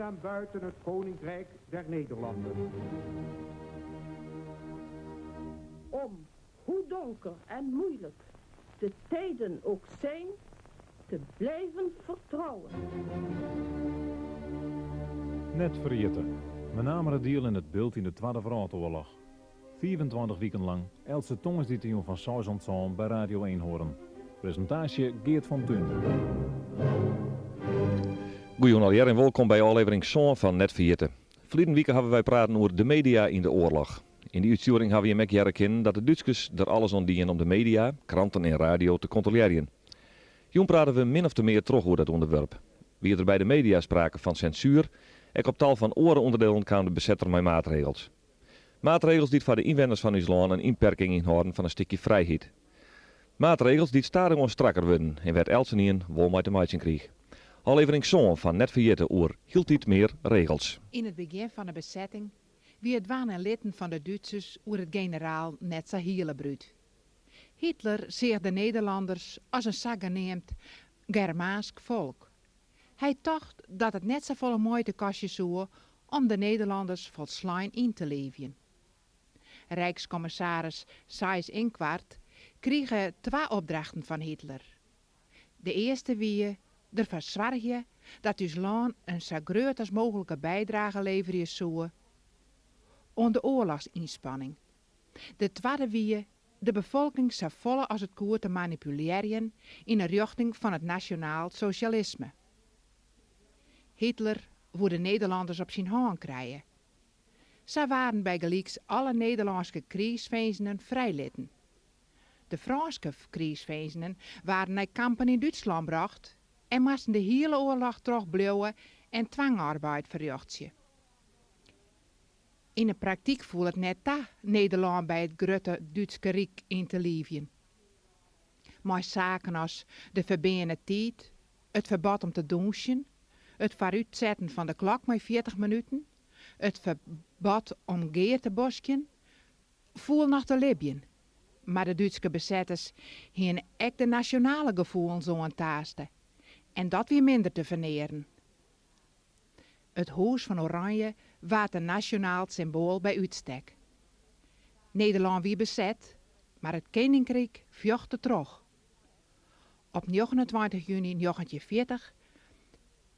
en buiten het Koninkrijk der Nederlanden. Om, hoe donker en moeilijk de tijden ook zijn, te blijven vertrouwen. Net Ferjitte. Menameradiel en it Bilt yn de Twadde Wrâldoarloch. 25 wiken lang, eltse tongersdeitejûn fan seis oant sân by Radio Eenhoorn. Presintaasje Geert van Tuinen. Goejûn allegear en wolkom by ôflevering sân fan Net Ferjitte. Ferliden wike hawwe wy praten oer de media yn de oarloch. Yn dy útstjoering hawwe jim ek hearre kinnen dat de Dútskers der alles oan dienen om de media, kranten en radio, te kontrolearjen. Jûn prate we min ofte mear troch oer dat ûnderwurp. Wie der by de media sprake fan sensuer, ek op tal fan oare ûnderdielen kaam de besetter mei maatregels. Maatregels dy't foar de ynwenners fan ús lân in ynperking ynhâlden fan in stikje frijheid. Maatregels dy't stadichoan strakker wurden en wêr't eltsenien wol mei te meitsjen kriich. Ôflevering sân fan Net Ferjitte oer hieltyd mear regels. Yn it begjin fan 'e besetting wie it dwaan en litten fan de Dútsers oer it generaal net sa hiele brút. Hitler seach de Nederlanners as in sageneamd Germaansk folk. Hy tocht dat it net safolle muoite kostje soe om de Nederlanners folslein yn te liivjen. Rijkskommissaris Seyss-Inquart krige twa opdrachten fan Hitler. De earste wie derfoar soargje dat ús lân in sa grut as mooglike bydrage leverje soe oan de oarlochsynspanning. De twadde wie de befolking safolle as it koe te manipulearjen yn 'e rjochting fan it nasjonaal sosjalisme. Hitler woe de Nederlanners op syn hân krije. Sa waarden bygelyks alle Nederlânske kriichsfinzenen frijlitten. De Frânske kriichsfinzenen waarden nei kampen yn Dútslân brocht en moasten de hiele oarloch troch bliuwe en twangarbeid ferrjochtsje. Yn 'e praktyk foel it net ta Nederlân by it grutte Dútske Ryk yn te liivjen. Mei saken as de ferbeane tiid, it ferbod om te dûnsjen, it foarútsetten fan de klok mei 40 minuten, it ferbod om gear te boskjen, foel noch te libjen. Mar de Dútske besetters hiene ek de nasjonale gefoelens oantaaste en dat wie minder te fernearen. It Hûs fan Oranje waard in nasjonaal symboal by útstek. Nederlân wie beset, mar it Keninkryk fjochte troch. Op 29 juny 1940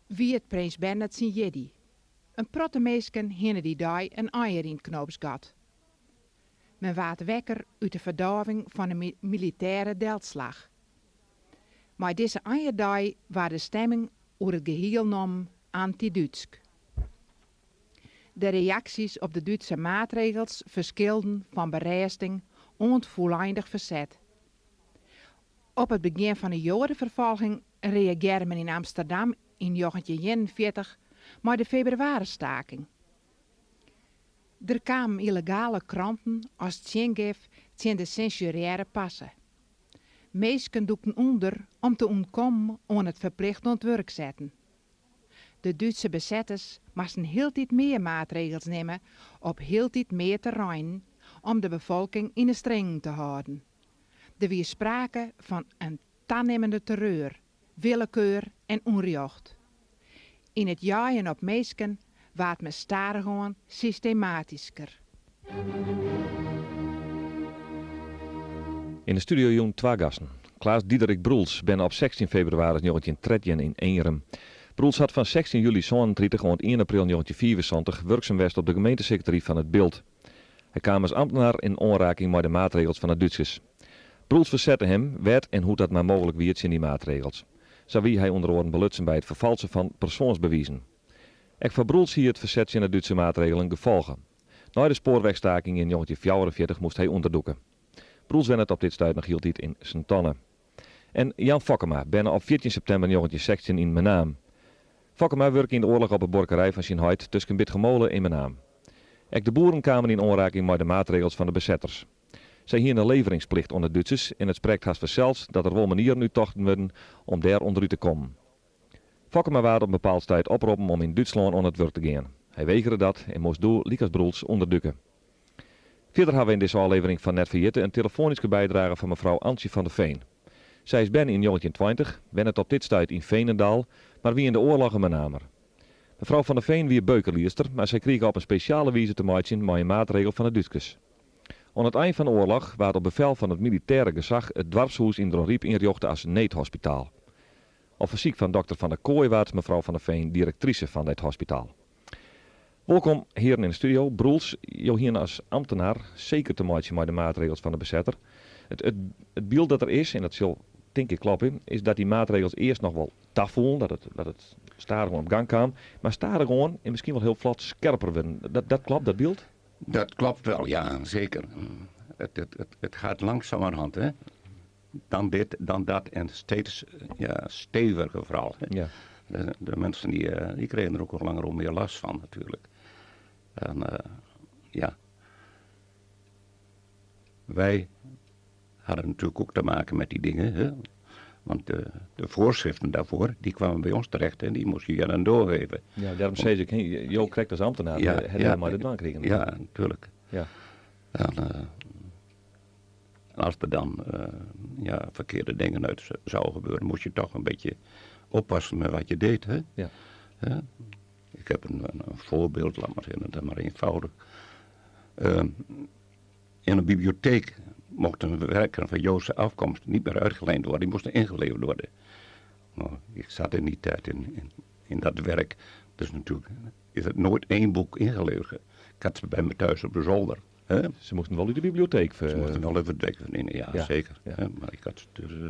wie it prins Bernhard syn jierdei. In protte minsken hiene dy dei in eier yn 't knoopsgat. Men waard wekker út de ferdôving fan 'e militêre delslach. Mei dizze eierdei waard de stemming oer it gehiel nommen anty-Dútsk. De reaksjes op de Dútse maatregels ferskilden fan berêsting oant fûleindich ferset. Op it begjin fan 'e joadeferfolging reagearre men yn Amsterdam yn 1941 mei de febrewarisstaking. Der kamen yllegale kranten as tsjingif tsjin de sensurearre parse. Minsken dûkten ûnder om te ûntkommen oan it ferplicht oan it wurk setten. De Dútse besetters moasten hieltyd mear maatregels nimme op hieltyd mear terreinen om de befolking yn 'e stringen te hâlden. Der wie sprake fan in tanimmende terreur, willekeur en ûnrjocht. Yn it jeien op minsken waard men stadichoan systematysker. Yn de studio jûn twa gasten. Klaas Diederik Broels, berne op 16 febrewaris 1913 yn Eenrum. Broels hat fan 16 july 37 oant 1 april 1975 wurksum west op de gemeentesekretary fan It Bilt. Hy kaam as amtner yn oanraking mei de maatregels fan de Dútsers. Broels fersette him, wêr't en hoe't dat mar mooglik wie tsjin dy maatregels. Sa wie hy ûnder oaren belutsen by it ferfalsen fan persoansbewizen. Ek foar Broels hie it ferset tsjin de Dútse maatregelen gefolgen. Nei de spoarwechstaking yn 1944 moast hy ûnderdûke. Broels wennet op dit stuit noch hieltyd yn Sint-Anne. En Jan Fokkema, berne op 14 septimber 1916 yn Menaam. Fokkema wurke yn de oarloch op 'e buorkerij fan syn heit tusken Bitgummole en Menaam. Ek de boeren kamen yn oanraking mei de maatregels fan de besetters. Sy hiene leveringsplicht oan de Dútsers en it sprekt hast fansels dat der wol manieren úttochten wurden om dêr ûnderút te kommen. Fokkema waard op in bepaald stuit oproppen om yn Dútslân oan it wurk te gean. Hy wegere dat en moast doe, lykas Broels, ûnderdûke. Fierder hawwe we yn dizze ôflevering fan Net Ferjitte in telefoanyske bydrage fan mefrou Antsje van der Veen. Sy is berne yn 1920, wennet op dit stuit yn Veenendaal, mar wie yn de oarloch in Menamer. Mefrou Van der Veen wie beukerliedster, mar sy krige op in spesjale wize te meitsjen mei in maatregel fan de Dútskers. Oan it ein fan de oarloch waard op befel fan it militêre gesach it doarpshûs yn Dronryp ynrjochte as needhospitaal. Op fersyk fan dokter Van der Kooi waard mefrou Van der Veen direktrise fan dit hospitaal. Wolkom hearen yn de studio. Broels, jo hiene as amtenaar seker te meitsjen mei de maatregels fan de besetter. It it byld dat der is, en dat sil tink ik klopje, is dat dy maatregels earst noch wol tafoelen, dat it dat it stadichoan op gang kaam, mar stadichoan en miskien wol hiel flot skerper wurden. Dat dat klopt, dat byld? Dat klopt wel, ja, zeker. Het, het, het, het gaat langzamerhand, hè. Dan dit, dan dat en steeds ja, steviger vooral. Hè. Ja. De, de mensen die, eh, die kregen er ook al langer hoe meer last van natuurlijk. En eh, ja, wij hadden natuurlijk ook te maken met die dingen. Hè? Want de, de voorschriften daarvoor, die kwamen bij ons terecht en die moest je dan doorgeven. Ja, dêrom sis ik, jo krekt as amtenaar, Ja, ha ja. dêr mei te dwaan krigen. Ja, natuurlijk. Ja. En, eh, en als er dan eh, ja, verkeerde dingen uit zouden gebeuren, moest je toch een beetje oppassen met wat je deed. Hè? Ja. Hè? Ik heb een, een, een voorbeeld, laat maar zeggen, dat maar eenvoudig. Ehm, in een bibliotheek mochten werken van Joodse afkomst niet meer uitgeleend worden, die moesten ingeleverd worden. Nou, ik zat in die tijd in, in, in dat werk, dus natuurlijk is het nooit één boek ingeleverd. Ik had ze bij me thuis op de zolder. Hè? Ze moesten wel uit de bibliotheek. Ze moesten wel even het werk verdienen, ja, Ja, zeker. ja. Hè? Maar ik had ze dus eh,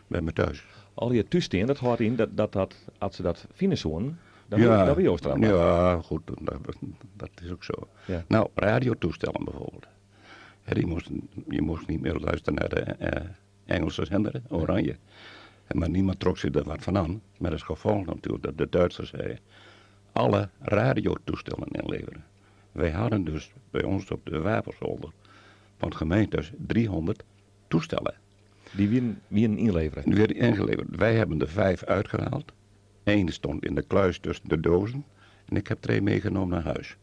bij me thuis. Al die thuisteen, dat hâldt yn dat, dat, dat as se dat fine soenen, dan, ja, dan wie jo strafber. Ja, goed, dat, dat is ook zo. Ja. Nou, radiotoestellen bijvoorbeeld. Hè, die moesten, je moest niet meer luisteren naar de eh, Engelse zender, hè, Oranje. En Maar niemand trok zich er wat van aan. Met als gevolg natuurlijk dat de Duitsers zeiden, alle radiotoestellen inleveren. Wij hadden dus bij ons op de wapenzolder van het gemeentehuis 300 toestellen. Dy wienen, wienen ynlevere. Die werden ingeleverd. Wij hebben er vijf uitgehaald. Eén stond in de kluis tussen de dozen. En ik heb er één meegenomen naar huis.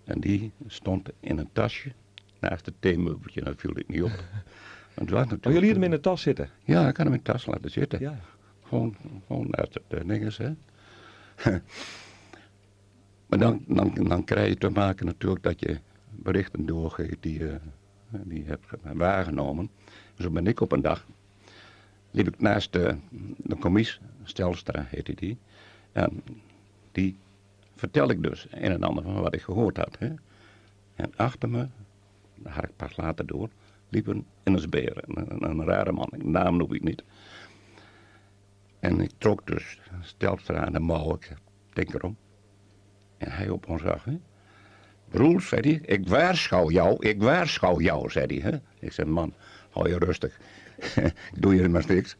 En die stond in een tasje naast het theemeubeltje. Dat viel ik niet op. Want het was Oh, natuurlijk... jullie lieten hem in de tas zitten? Ja, ik had hem in de tas laten zitten. Ja. Gewoon, gewoon naast het eh, dinges, hè. maar dan, dan, dan krijg je te maken natuurlijk dat je berichten doorgeeft die je, die je hebt waargenomen. Zo ben ik op een dag, liep ik naast de, de commies, Stelstra heette die. En die vertel ik dus een en ander van wat ik gehoord had. Hè. En achter me, dat had ik pas later door, liep een NSB'er, een, een, een rare man, de naam noem ik niet. En ik trok dus Stelstra aan de mouw, ik zeg, denk erom. En hij op ons af, hè. Broer, zei hij, ik waarschuw jou, ik waarschuw jou, zei hij. Hè? Ik zei, man, hou je rustig. Ik doe je maar niks.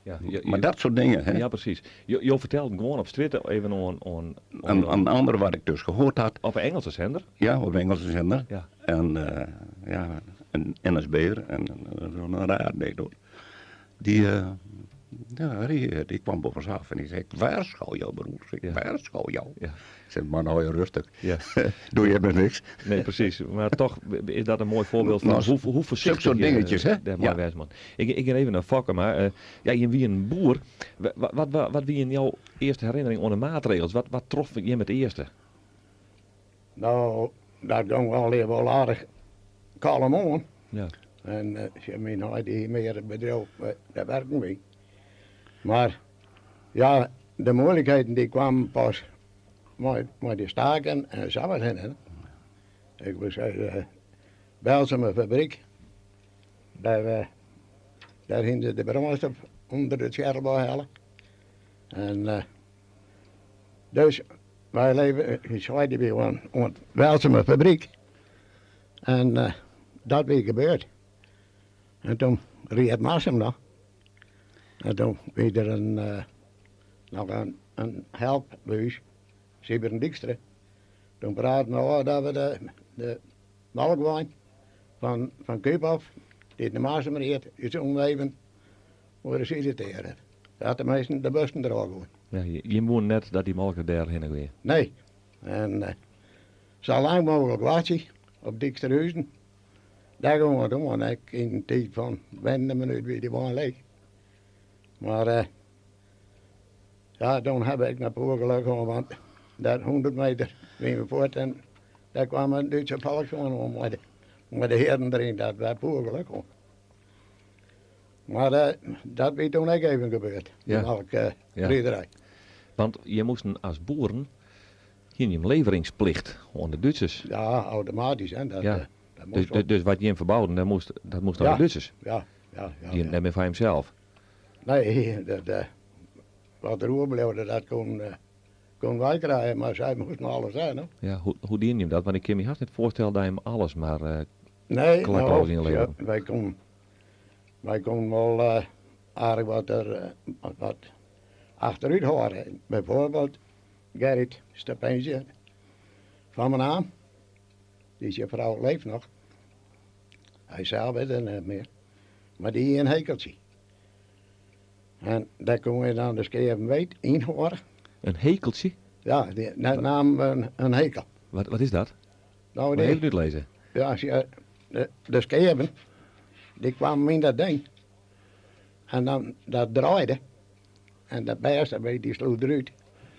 Ja, je- Maar dat soort dingen, hè. Ja, precies. Jo, jo fertelde gewoan op strjitte even oan, oan, oan, Een, een ander wat ik dus gehoord had, op een Engelse zender. ja, op Engelse zender. Ja. En eh, ja, een NSB'er, en een raar ding hoor. Die, eh, ja, die, die kwam op ons af en die zei, ik waarschuw jou broer, ik Ja. waarschuw jou. Ja. Ik zei, man, hou je rustig. Ja. Doe je maar niks. Nee, precies. Maar toch is dat een mooi voorbeeld van Nou, hoe, hoe voorzichtig soort je, dingetjes, hè? daar mooi Ja. wijs man. Ik, ik ga even naar Fokke, maar eh, ja, je wie een boer. Wat, wat, wat, wat wie in jouw eerste herinnering oan de maatregels? Wat, wat trof je met het eerste? Nou, dat ging wel even wel aardig kalm aan. Ja. En eh, ze mijn heit die meer het bedrijf, eh, daar werken we. Maar ja, de moeilijkheden die kwamen pas met, met de staken en zo hè. Ik was uit de Belseme fabriek. Daar, eh, daar hing de brandstof onder het scherm halen. En eh, dus wij leven in Zweden bij een, een Belseme fabriek. En eh, dat weer gebeurd. En toen reed het Massum nog. En toen werd er een, eh, nog een, een helpbuis, Siberen Dijkstra. Toen praten we al dat we de, de melkwijn van, van Kuiphof, die de Massum reed, is omleven voor de sanitaire. Dat de meesten de bussen er al gewoon. Ja, je, je moet net dat die molken daar heen weer. Nee. En eh, zo lang mogelijk wachten op Dijksterhuizen. Daar gaan we doen, want ik in een tijd van wenden minuut weer die waan leeg. Maar eh, ja, dan heb ik naar geluk gehad, want Daar 100 meter wiene we fuort en dêr kwam in Dútse Volkswagen oan mei de, mei de hearen deryn. Dat wie poer geluk hân. Mar eh, dat wie toen ek even gebeurd, de melkriderij. Want je moasten as boeren, hiene jim leveringsplicht oan de Dútsers. Ja, automatysk. Hè. Dat, Ja. eh, dat moast Dus, dus, dus wat jim ferbouden, dat moast, dat moast nei de Dútsers. Ja, ja, ja. Dy net mear foar jimsels. Nee, dat, eh, wat der oerbleau, dat koenen, eh, koenen wy krije, mar sy moasten alles ha, no. Ja, hoe, hoe dienen jim dat? Want ik kin my hast net foarstelle dat jim alles mar eh, Nee, klakkeloos no, ynleveren. ja, wy koenen, wy koenen wol eh, aardich wat, der, eh, wat, wat achterút hâlde. Byfoarbyld Gerrit Stepensje fan Menaam, dy syn frou leeft noch. Hy sels is der net mear, mar dy hie in hekeltsje. En dêr koene je dan de skeaven weet yn hâlde. In hekeltsje? Ja, dy, dat naam in, in hekel. Wat, wat is dat? Nou, Moet dy, even útlizze. ja, as je, de, de skeaven, dy kwamen yn dat ding. En dan, dat draaide. En dat bêste weet, dy sloech derút.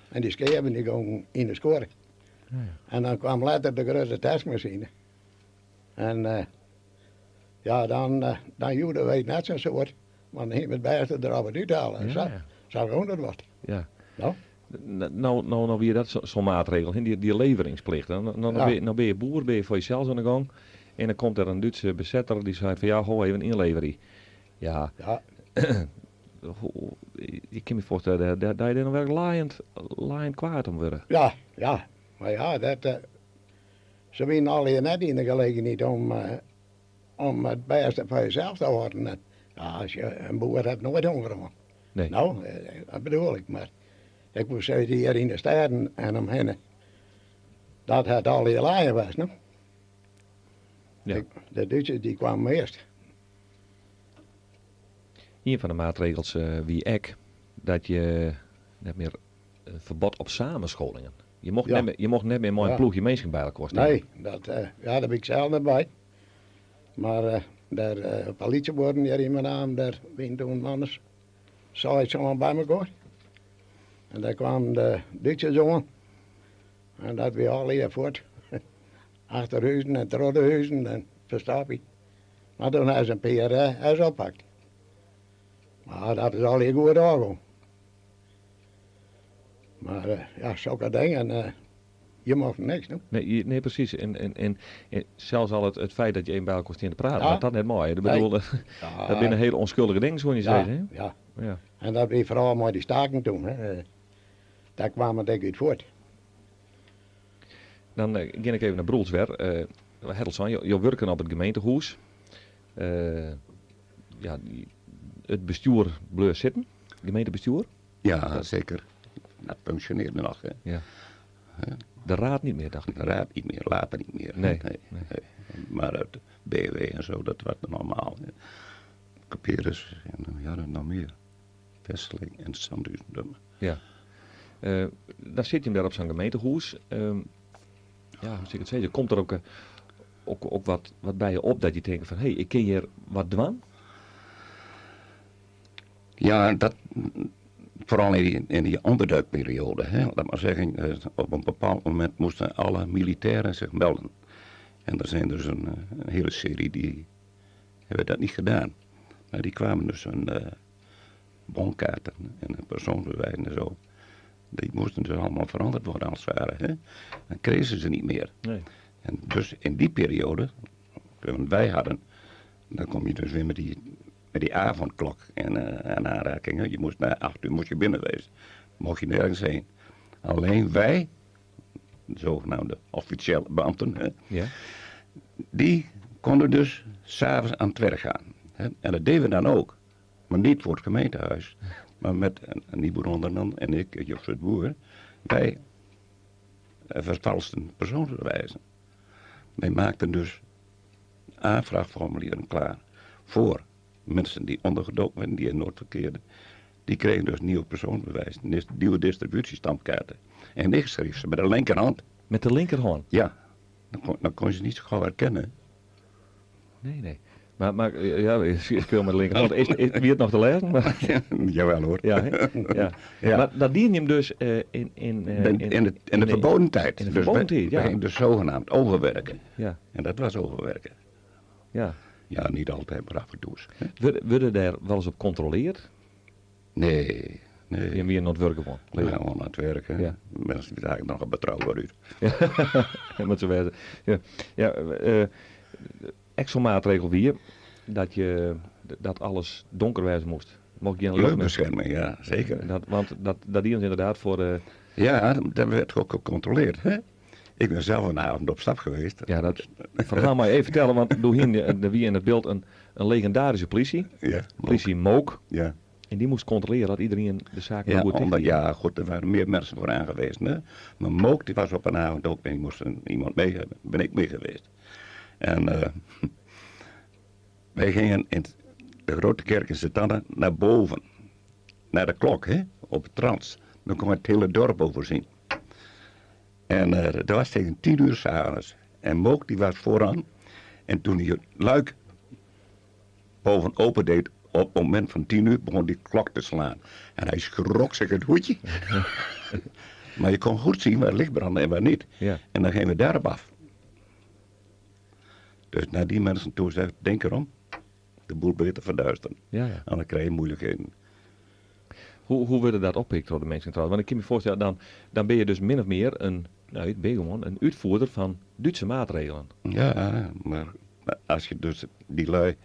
En dy skeaven dy gongen yn de skuorre. En dan kwam letter de grutte terskmasine. En eh, ja, dan, eh, dan joech de weet net sa'n soad. Want dan hie it bêste der al wat úthelle. En Ja, sa, ja. sa gong dat wat. Ja. No? No, no, no wie dat sa'n maatregel, hè, dy, dy leveringsplicht. Dan, dan, dan, Ja. bin, je- dan bin je boer, bin je foar jesels oan de gong. En dan komt der in Dútse besetter dy seit fan ja, ho even ynleverje. Ja, Ja, hoe- ik kin my foarstelle dat dat je dêr noch wer laaiend, laaiend kwaad om wurde. ja, ja. Mar ja, dat, eh, se wienen allegear net yn de gelegenheid om, eh, om it bêste foar jesels te hâlden. En, ja, as je, in boer hat noait honger hân. Nee. No, eh, dat bedoel ik. Mar ik woe sizze, hjir yn de stêden en omhinne, dat hat allegear lijen west, no. Ja. De, de Dútsers dy kwamen earst. Ien fan de maatregels eh, wie ek dat je net mear in ferbod op samenscholingen. Je mocht, Ja. net, mear, je mocht net mear mei in Ja. ploechje minsken by elkoar stean. Nee, dat, eh, ja, dêr bin ik sels net by. Mar eh, dêr uh, polysjebuorden hjir yn Menaam, dêr wienen toen manners seis sân by mekoar. En dêr kwamen de Dútsers oan. En dat wie allegear fuort. Achter huzen en troch de huzen en ferstap je. Mar toen ha se in pear eh, ha se oppakt. Mar dat is allegear goed ôfgien. Mar eh, ja, sokke dingen, eh, je mochten niks doen. Nee, je- nee precies. En, en, en, en sels al het, het feit dat je even bij elkoar stien te praten, Ja. dat dat net mei. Ik Nee. bedoel, Ja, dat binne hiele ûnskuldige dingen, soene je ja, sizze. ja. Hè? Ja. En dat wie foaral mei dy staking toen. Hè. Eh, Dêr kwam it ek út fuort. Dan eh, gean ik even nei Broels wer. Eh Hertelson, jo, jo wurken op it gemeentehûs. Eh, ja, die- it bestjoer bleau sitten, gemeentebestjoer. Ja, zeker. Dat functioneerde nog. Hè. Ja. De raad niet meer, dacht ik. De raad niet meer, later niet meer. Nee, nee, nee. nee. Maar het BW en zo, dat was normaal. Hè. Couperus en eh, ja, dan nog meer. Wesseling en Sandhuizen. Ja. Eh, dan sit je daar op sa'n gemeentehûs. Ehm, ja, hoe sil ik it sizze? Komt der ek, eh, ek, ek wat, wat by je op dat je tinkt fan, hé, hey, ik kin hjir wat dwaan? Ja, dat vooral in die, in die onderduikperiode. Hè. Laat maar zeggen, eh, op een bepaald moment moesten alle militairen zich melden. En er zijn dus een, eh, een hele serie die hebben dat niet gedaan. Maar die kwamen dus hun eh, bonkaarten en hun persoonsbewijzen en zo. Die moesten dus allemaal veranderd worden als het ware. Hè. Dan kregen ze ze niet meer. Nee. En dus in die periode, want wij hadden, dan kom je dus weer met die, met die avondklok en, eh en aanraking. hè. Je moest na 8 uur moest je binnen wezen. Mocht je nergens heen. Alleen wij, de zogenaamde officiële beambten, hè, Ja. die konden dus s'avonds aan het werk gaan. Hè. En dat deden we dan ook. Maar niet voor het gemeentehuis. Maar met een, een Nieboer Onderman en ik, Jos het Boer, wij eh, vervalsten persoonsbewijzen. Wij maakten dus aanvraagformulieren klaar voor mensen die ondergedoken werden, die in nood verkeerden. Die kregen dus nieuwe persoonsbewijzen, nieuwe distributiestampkaarten. En ik schreef ze met de linkerhand. Met de linkerhand? Ja, dan kon, dan kon je ze niet zo gauw herkennen. Nee, nee. Mar, mar ja, ik skriuw mei de linkerhand. Is, is, wie it noch te lêzen? Mar, Jawel hoor. Ja, hè? Ja. Ja. Mar dat dienen jim dus eh, in, in, eh, In, in, de, in de verboden tijd. In de Dus verboden wij- tijd, ja. Wij gingen dus zogenaamd overwerken. Ja, En dat was overwerken. ja. Ja, niet altijd, maar af en toe. eens, hè. Worden daar wel eens op controleerd? Nee, nee. Je wie aan het werken gewoon. We gaan gewoon aan het werken. Ja. Mensen die eigenlijk nog een betrouwbaar uit. Ja, moet zo wezen. Ja, ja extra maatregel weer dat je dat alles donker wezen moest. Mocht geen licht meer. Luchtbescherming, ja, zeker. Dat, want dat, dat dient inderdaad voor. eh, Ja, dat werd ook gecontroleerd. Hè? Ik ben zelf een avond op stap geweest. ja, dat verhaal maar even vertellen, want door hier de, wie in het beeld een, een legendarische politie, Ja, politie Mook, Ja, en die moest controleren dat iedereen de zaak ja, goed omdat, dicht ja, goed, er waren meer mensen voor aangewezen. Hè? Maar Mook die was op een avond ook en die moest een, iemand mee hebben. Ben ik mee geweest. En eh, wij gingen in de grote kerk in Zetanne naar boven. Naar de klok, hè, op het trans. Dan kon het hele dorp overzien. En eh, dat was tegen 10 uur s'avonds. En Mook die was vooraan. En toen hij het luik boven open deed, op het moment van 10 uur begon die klok te slaan. En hij schrok zich het hoedje. maar je kon goed zien waar het licht brandde en waar niet. Ja. En dan gingen we daarop af. Dus naar die mensen toe zegt, denk erom, de boel beter verduisteren. Ja, ja. Anders krijg je moeilijkheden. Hoe, hoe wordt dat oppikt door de mensen trouwens? Want ik kan me voorstellen, dan, dan ben je dus min of meer een, nou, ik ben gewoon een uitvoerder van Duitse maatregelen. Ja, maar als je dus die lui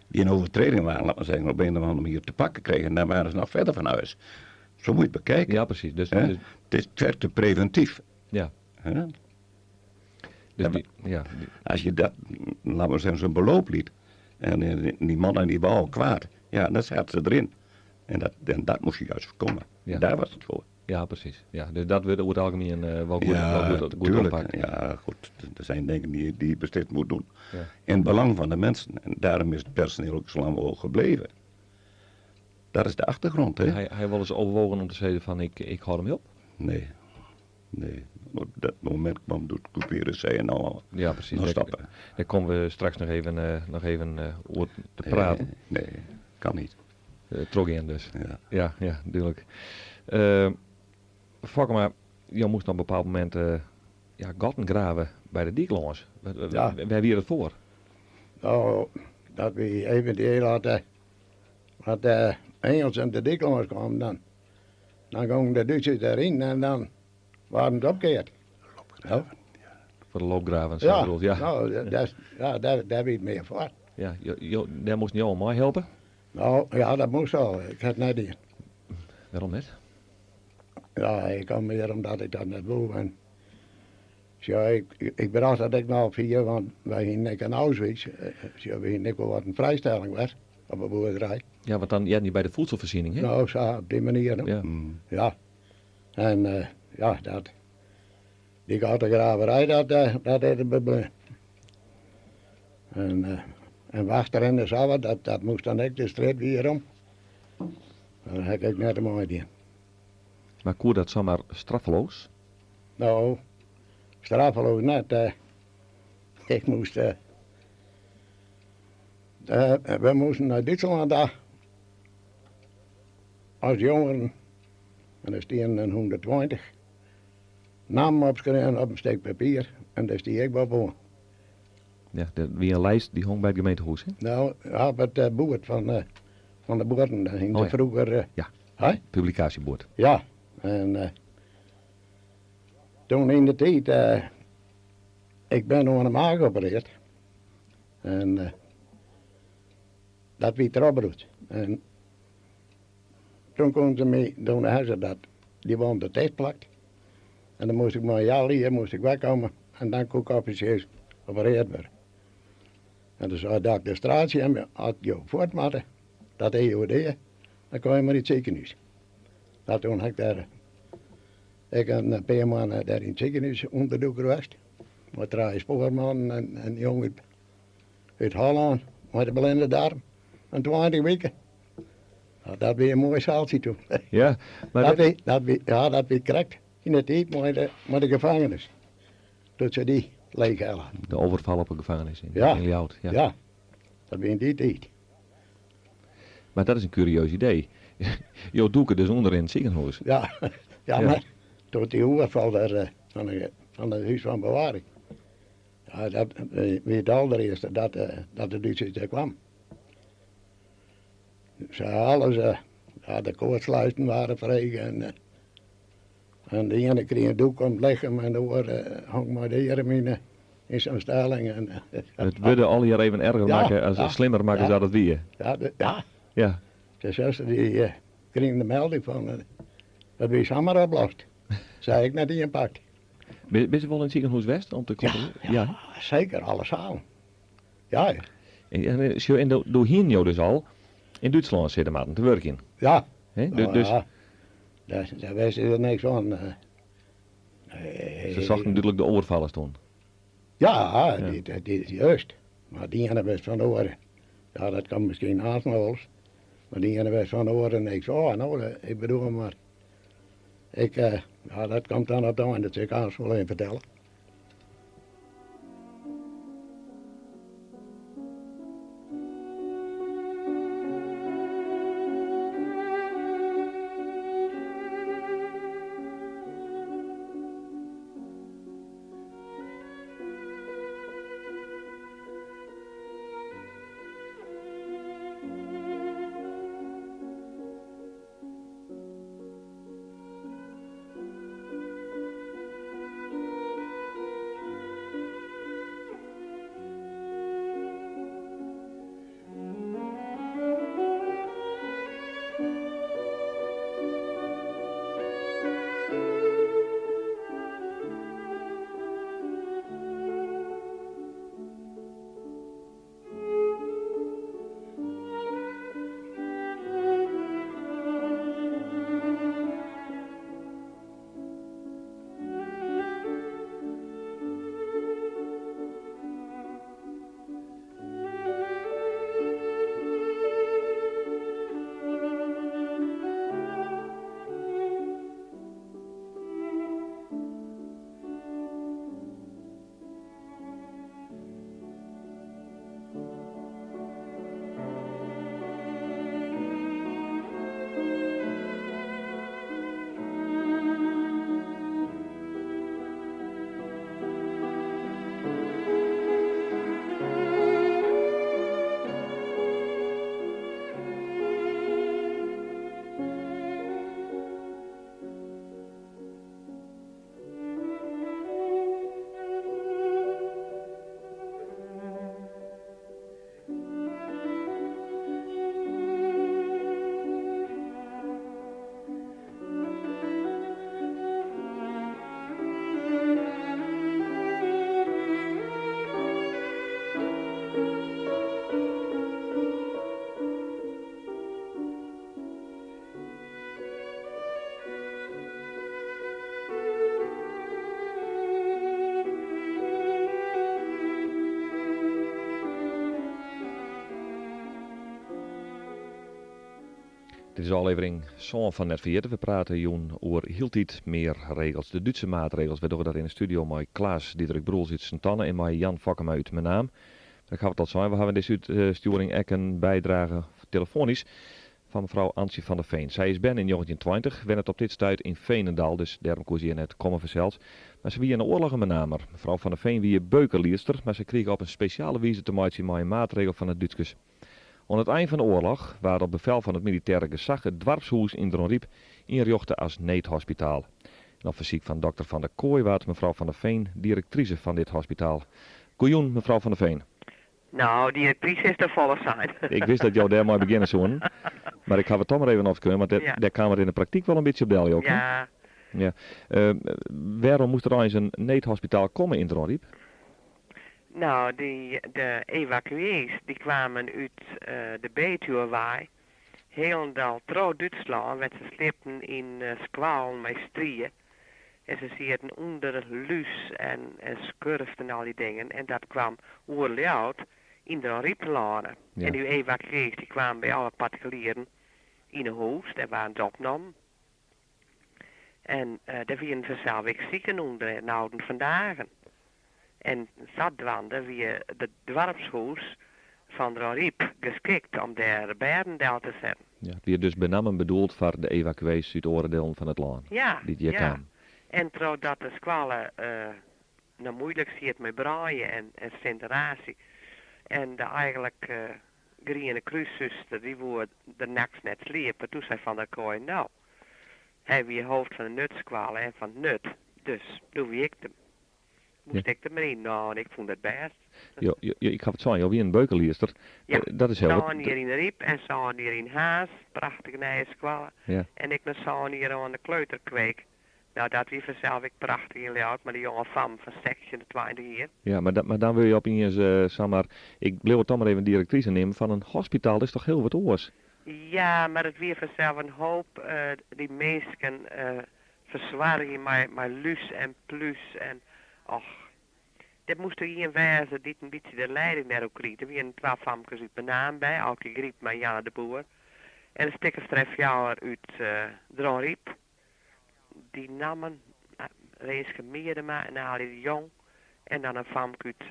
die in overtreding waren, laat maar zeggen, op een of andere manier te pakken kregen, dan waren ze nog verder van huis. Zo moet je het bekijken. Ja, precies. Dus, Hè? dus, Het is het werkte preventief. ja. Hè? Dus Ja, die, ja, die- Als je dat, laat maar zeggen, zo'n beloop liet, en eh, die mannen die waren al kwaad, ja, dan zaten ze erin. En dat, en dat moest je juist voorkomen. Ja. Daar was het voor. ja, precies. Ja, dus dat wordt over het algemeen eh, wel goed, ja, wel goed, goed tuurlijk. oppakt. Ja, goed. Er zijn dingen die, die je beslist moet doen. Ja. In het belang van de mensen. En daarom is het personeel ook zo lang mogelijk gebleven. Dat is de achtergrond, hè? Hij, hij wel eens overwogen om te zeggen van ik, ik hou hem op. Nee. Nee. Op dat moment kwam door het couperen, zei en nou, Ja, precies. nou Daar, stappen. daar komen we straks nog even, nog even over te praten. Nee, nee, kan niet. Uh, trok in dus. Ja. Ja, ja, natuurlijk. Uh, maar, je moest op een bepaald moment ja, gatten graven bij de dieklons. Ja. Wij wieren het voor. Nou, dat we eventueel hadden, dat de Engelsen en de dikkelons kwamen dan. Dan gingen de Duitsers daarin en dan waren het opgekeerd. Nou, Voor de loopgraven. zo ja, bedoeld, ja. nou, dat, dat is- ja, daar, daar weet meer voor. ja jo, jo, daar moest jou mij helpen. Nou, ja, dat moest al. Ik had net in. Waarom net? Ja, ik kwam meer omdat ik dat net wou. En, ja, ik, ik bedacht dat ik nou vier, want wij gingen ik in Auschwitz. Ja, we gingen ik wel wat een vrijstelling was op een boerderij. Ja, want dan ja, niet bij de voedselvoorziening, hè? Nou, zo, op die manier. hè. Ja. Ja. En ja, dat, die graverij, dat, dat deed het probleem. En, en wachter in de zaal, dat, dat moest dan ook de streep weer om. Dat heb ik net een mooi idee. Maar koer dat zomaar straffeloos? Nou, straffeloos net. Ik moest. We moesten naar Duitsland daar. Als jongeren. En daar stond een 120. Naam opschrijven op een stuk papier. En daar stond ik bovenaan. Ja, de, wie een lijst die hong bij het gemeentehuis, hè? Nou, ja, op het boord van de boorden. Daar hing Oh ze ja. vroeger. Ja. Hè? Publicatiebord. Ja, en toen in de tijd, ik ben door een maag geopereerd. En dat wie erop En toen kon ze me, toen hebben ze dat, die woonde de tijd plakt. En dan moest ik maar een jaar hier, moest ik wegkomen. En dan kon ik officieus geopereerd worden. En toen zei de de straatje, en had je voortmatten, dat EOD, dan kon je maar in het ziekenhuis. Dat toen heb ik daar, ik een paar maanden daar in het ziekenhuis onderdoek geweest. Met drie spoormannen en een jongen uit, uit Holland, met de blinde darm. En 20 weken. Nou, dat weer een mooi zaaltje toen. Ja, maar dat weer, dat weer, ja, dat weer correct. In de tijd met de, met de gevangenis. Toen ze die leeg hadden. de overval op een gevangenis in, Ja. in Ljouwert. Ja. Ja. Dat wie yn dy tiid. Mar dat is in kurieus idee. Jo dûke dus ûnder yn it sikehûs. Ja, ja, mar doe't dy oerfal der fan it hús fan bewaring, ja, dat wie it alderearste dat de Dútsers dêr kwamen. Se ha alles, ja, de koartsluiten waarden frege en en de iene krige in doek om it lichem en de oar hong mei de earm yn yn sa'n stelling. En, It wurde allegear even erger makke, as slimmer makke as dat it wie. Ja, ja. Ja. De zuster die krige de melding fan dat wie samar oplost. Se ha ek net ien pakt. Binne se wol yn it sikehûs west om te kontrolearjen? Ja, ja, seker, alle salen. Ja. En, sjoch, en doe hienen jo dus al yn Dútslân sitte moatten te wurkjen. Ja. Hè? Dus, ja, dêr, dêr wist der niks fan. Se sochten dúdlik de oerfallers toen. Ja, dy, dy, juist. Mar dy iene wist fan de oare. Ja, dat komt miskien aanst noch wolris. Mar dy iene wist fan de oare niks ôf. No, ik bedoel mar. Ik, ja, dat komt dan op de ein, dat sil ik aanst wol even fertelle. Dit is ôflevering sân fan Net Ferjitte. We prate jûn oer hieltyd mear regels, de Dútse maatregels. Wy dogge dat yn de studio mei Klaas Diederik Broels út Sint-Anne en mei Jan Fokkema út Menaam. Ik haw it al sein, we hawwe yn dizze útstjoering ek in bydrage telefoanysk fan mefrou Antsje van der Veen. Sy is berne yn njoggentjintweintich, wennet op dit stuit yn Veenendaal, dus dêrom koe se hjir net komme fansels. Mar se wie yn de oarloch in Menamer. Mefrou van der Veen wie beukerliedster, mar se krige op in spesjale wize te meitsjen mei in maatregel fan de Dútskers. Oan it ein fan de oarloch waard op befel fan it militêre gesach it doarpshûs yn Dronryp ynrjochte as needhospitaal. En op fersyk fan dokter Van der Kooi waard mefrou Van der Veen direktrise fan dit hospitaal. Goejûn, mefrou Van der Veen. No, direktrise is te folle sein. Ik wist dat jo dêrmei begjinne soenen, mar ik haw it toch mar even opskreaun, want dêr kaam it yn de praktyk wol in bytsje op del, jo. Ja. Ja. Wêrom moast der eins in needhospitaal komme yn Dronryp? No, dy, de evakuees, dy kwamen út de Betuwewei, hielendal troch Dútslân, wêr't se sliepten yn skoallen mei strie. En se sieten ûnder lús en skurft en al dy dingen. En dat kwam oer Ljouwert yn Dronryp telâne. En dy evakuees dy kwamen by alle partikulieren yn 'e hûs, dêr waarden se opnommen. En dêr wienen fansels ek siken ûnder en ouden fan dagen. En sadwaande wie it doarpshûs Fan Dronryp geskikt om dêr bêden del te setten. Ja, it wie dus benammen bedoeld foar de evakuees út oare delen fan it lân Ja, dy't hjir ja. kamen. En trochdat de skoalle no muoilik siet mei braaie en sinteraasje en de eigenlik Griene Krússuster dy woe der nachts net sliepe, doe sei Van der Kooi, no, hy wie hoofd fan de Nutskoalle en fan 't Nut, dus doe wie ik de Moast ik der mar yn? No, en ik fûn dat bêst. Jo, jo, ik haw it sein, jo wienen beukerliedster. Ja, Dat is hiel wat. Sân jier yn De Ryp en sân jier yn Harns, prachtige nije skoalle. Ja. En ek noch sân jier oan de kleuterkweek. No, dat wie fansels ek prachtich yn Ljouwert, mei de jonge fammen fan 16 tot 20 jier. Ja, mar, mar dan wurde je opiens samar, ik bliuw it toch mar even direktrise neamen, fan in hospitaal, dat is toch hiel wat oars? Ja, mar it wie fansels in hoop dy minsken fersoargje mei mei lús en plús en och. Der moast der ien wêze dy't in bytsje de leiding dêroer krige. Der wienen twa famkes út Menaam by, Aukje Grypma en Janne de Boer. En in stik of trije fjouwer út Dronryp. Dy nammen, Rinske Miedema en Alie de Jong. En dan in famke út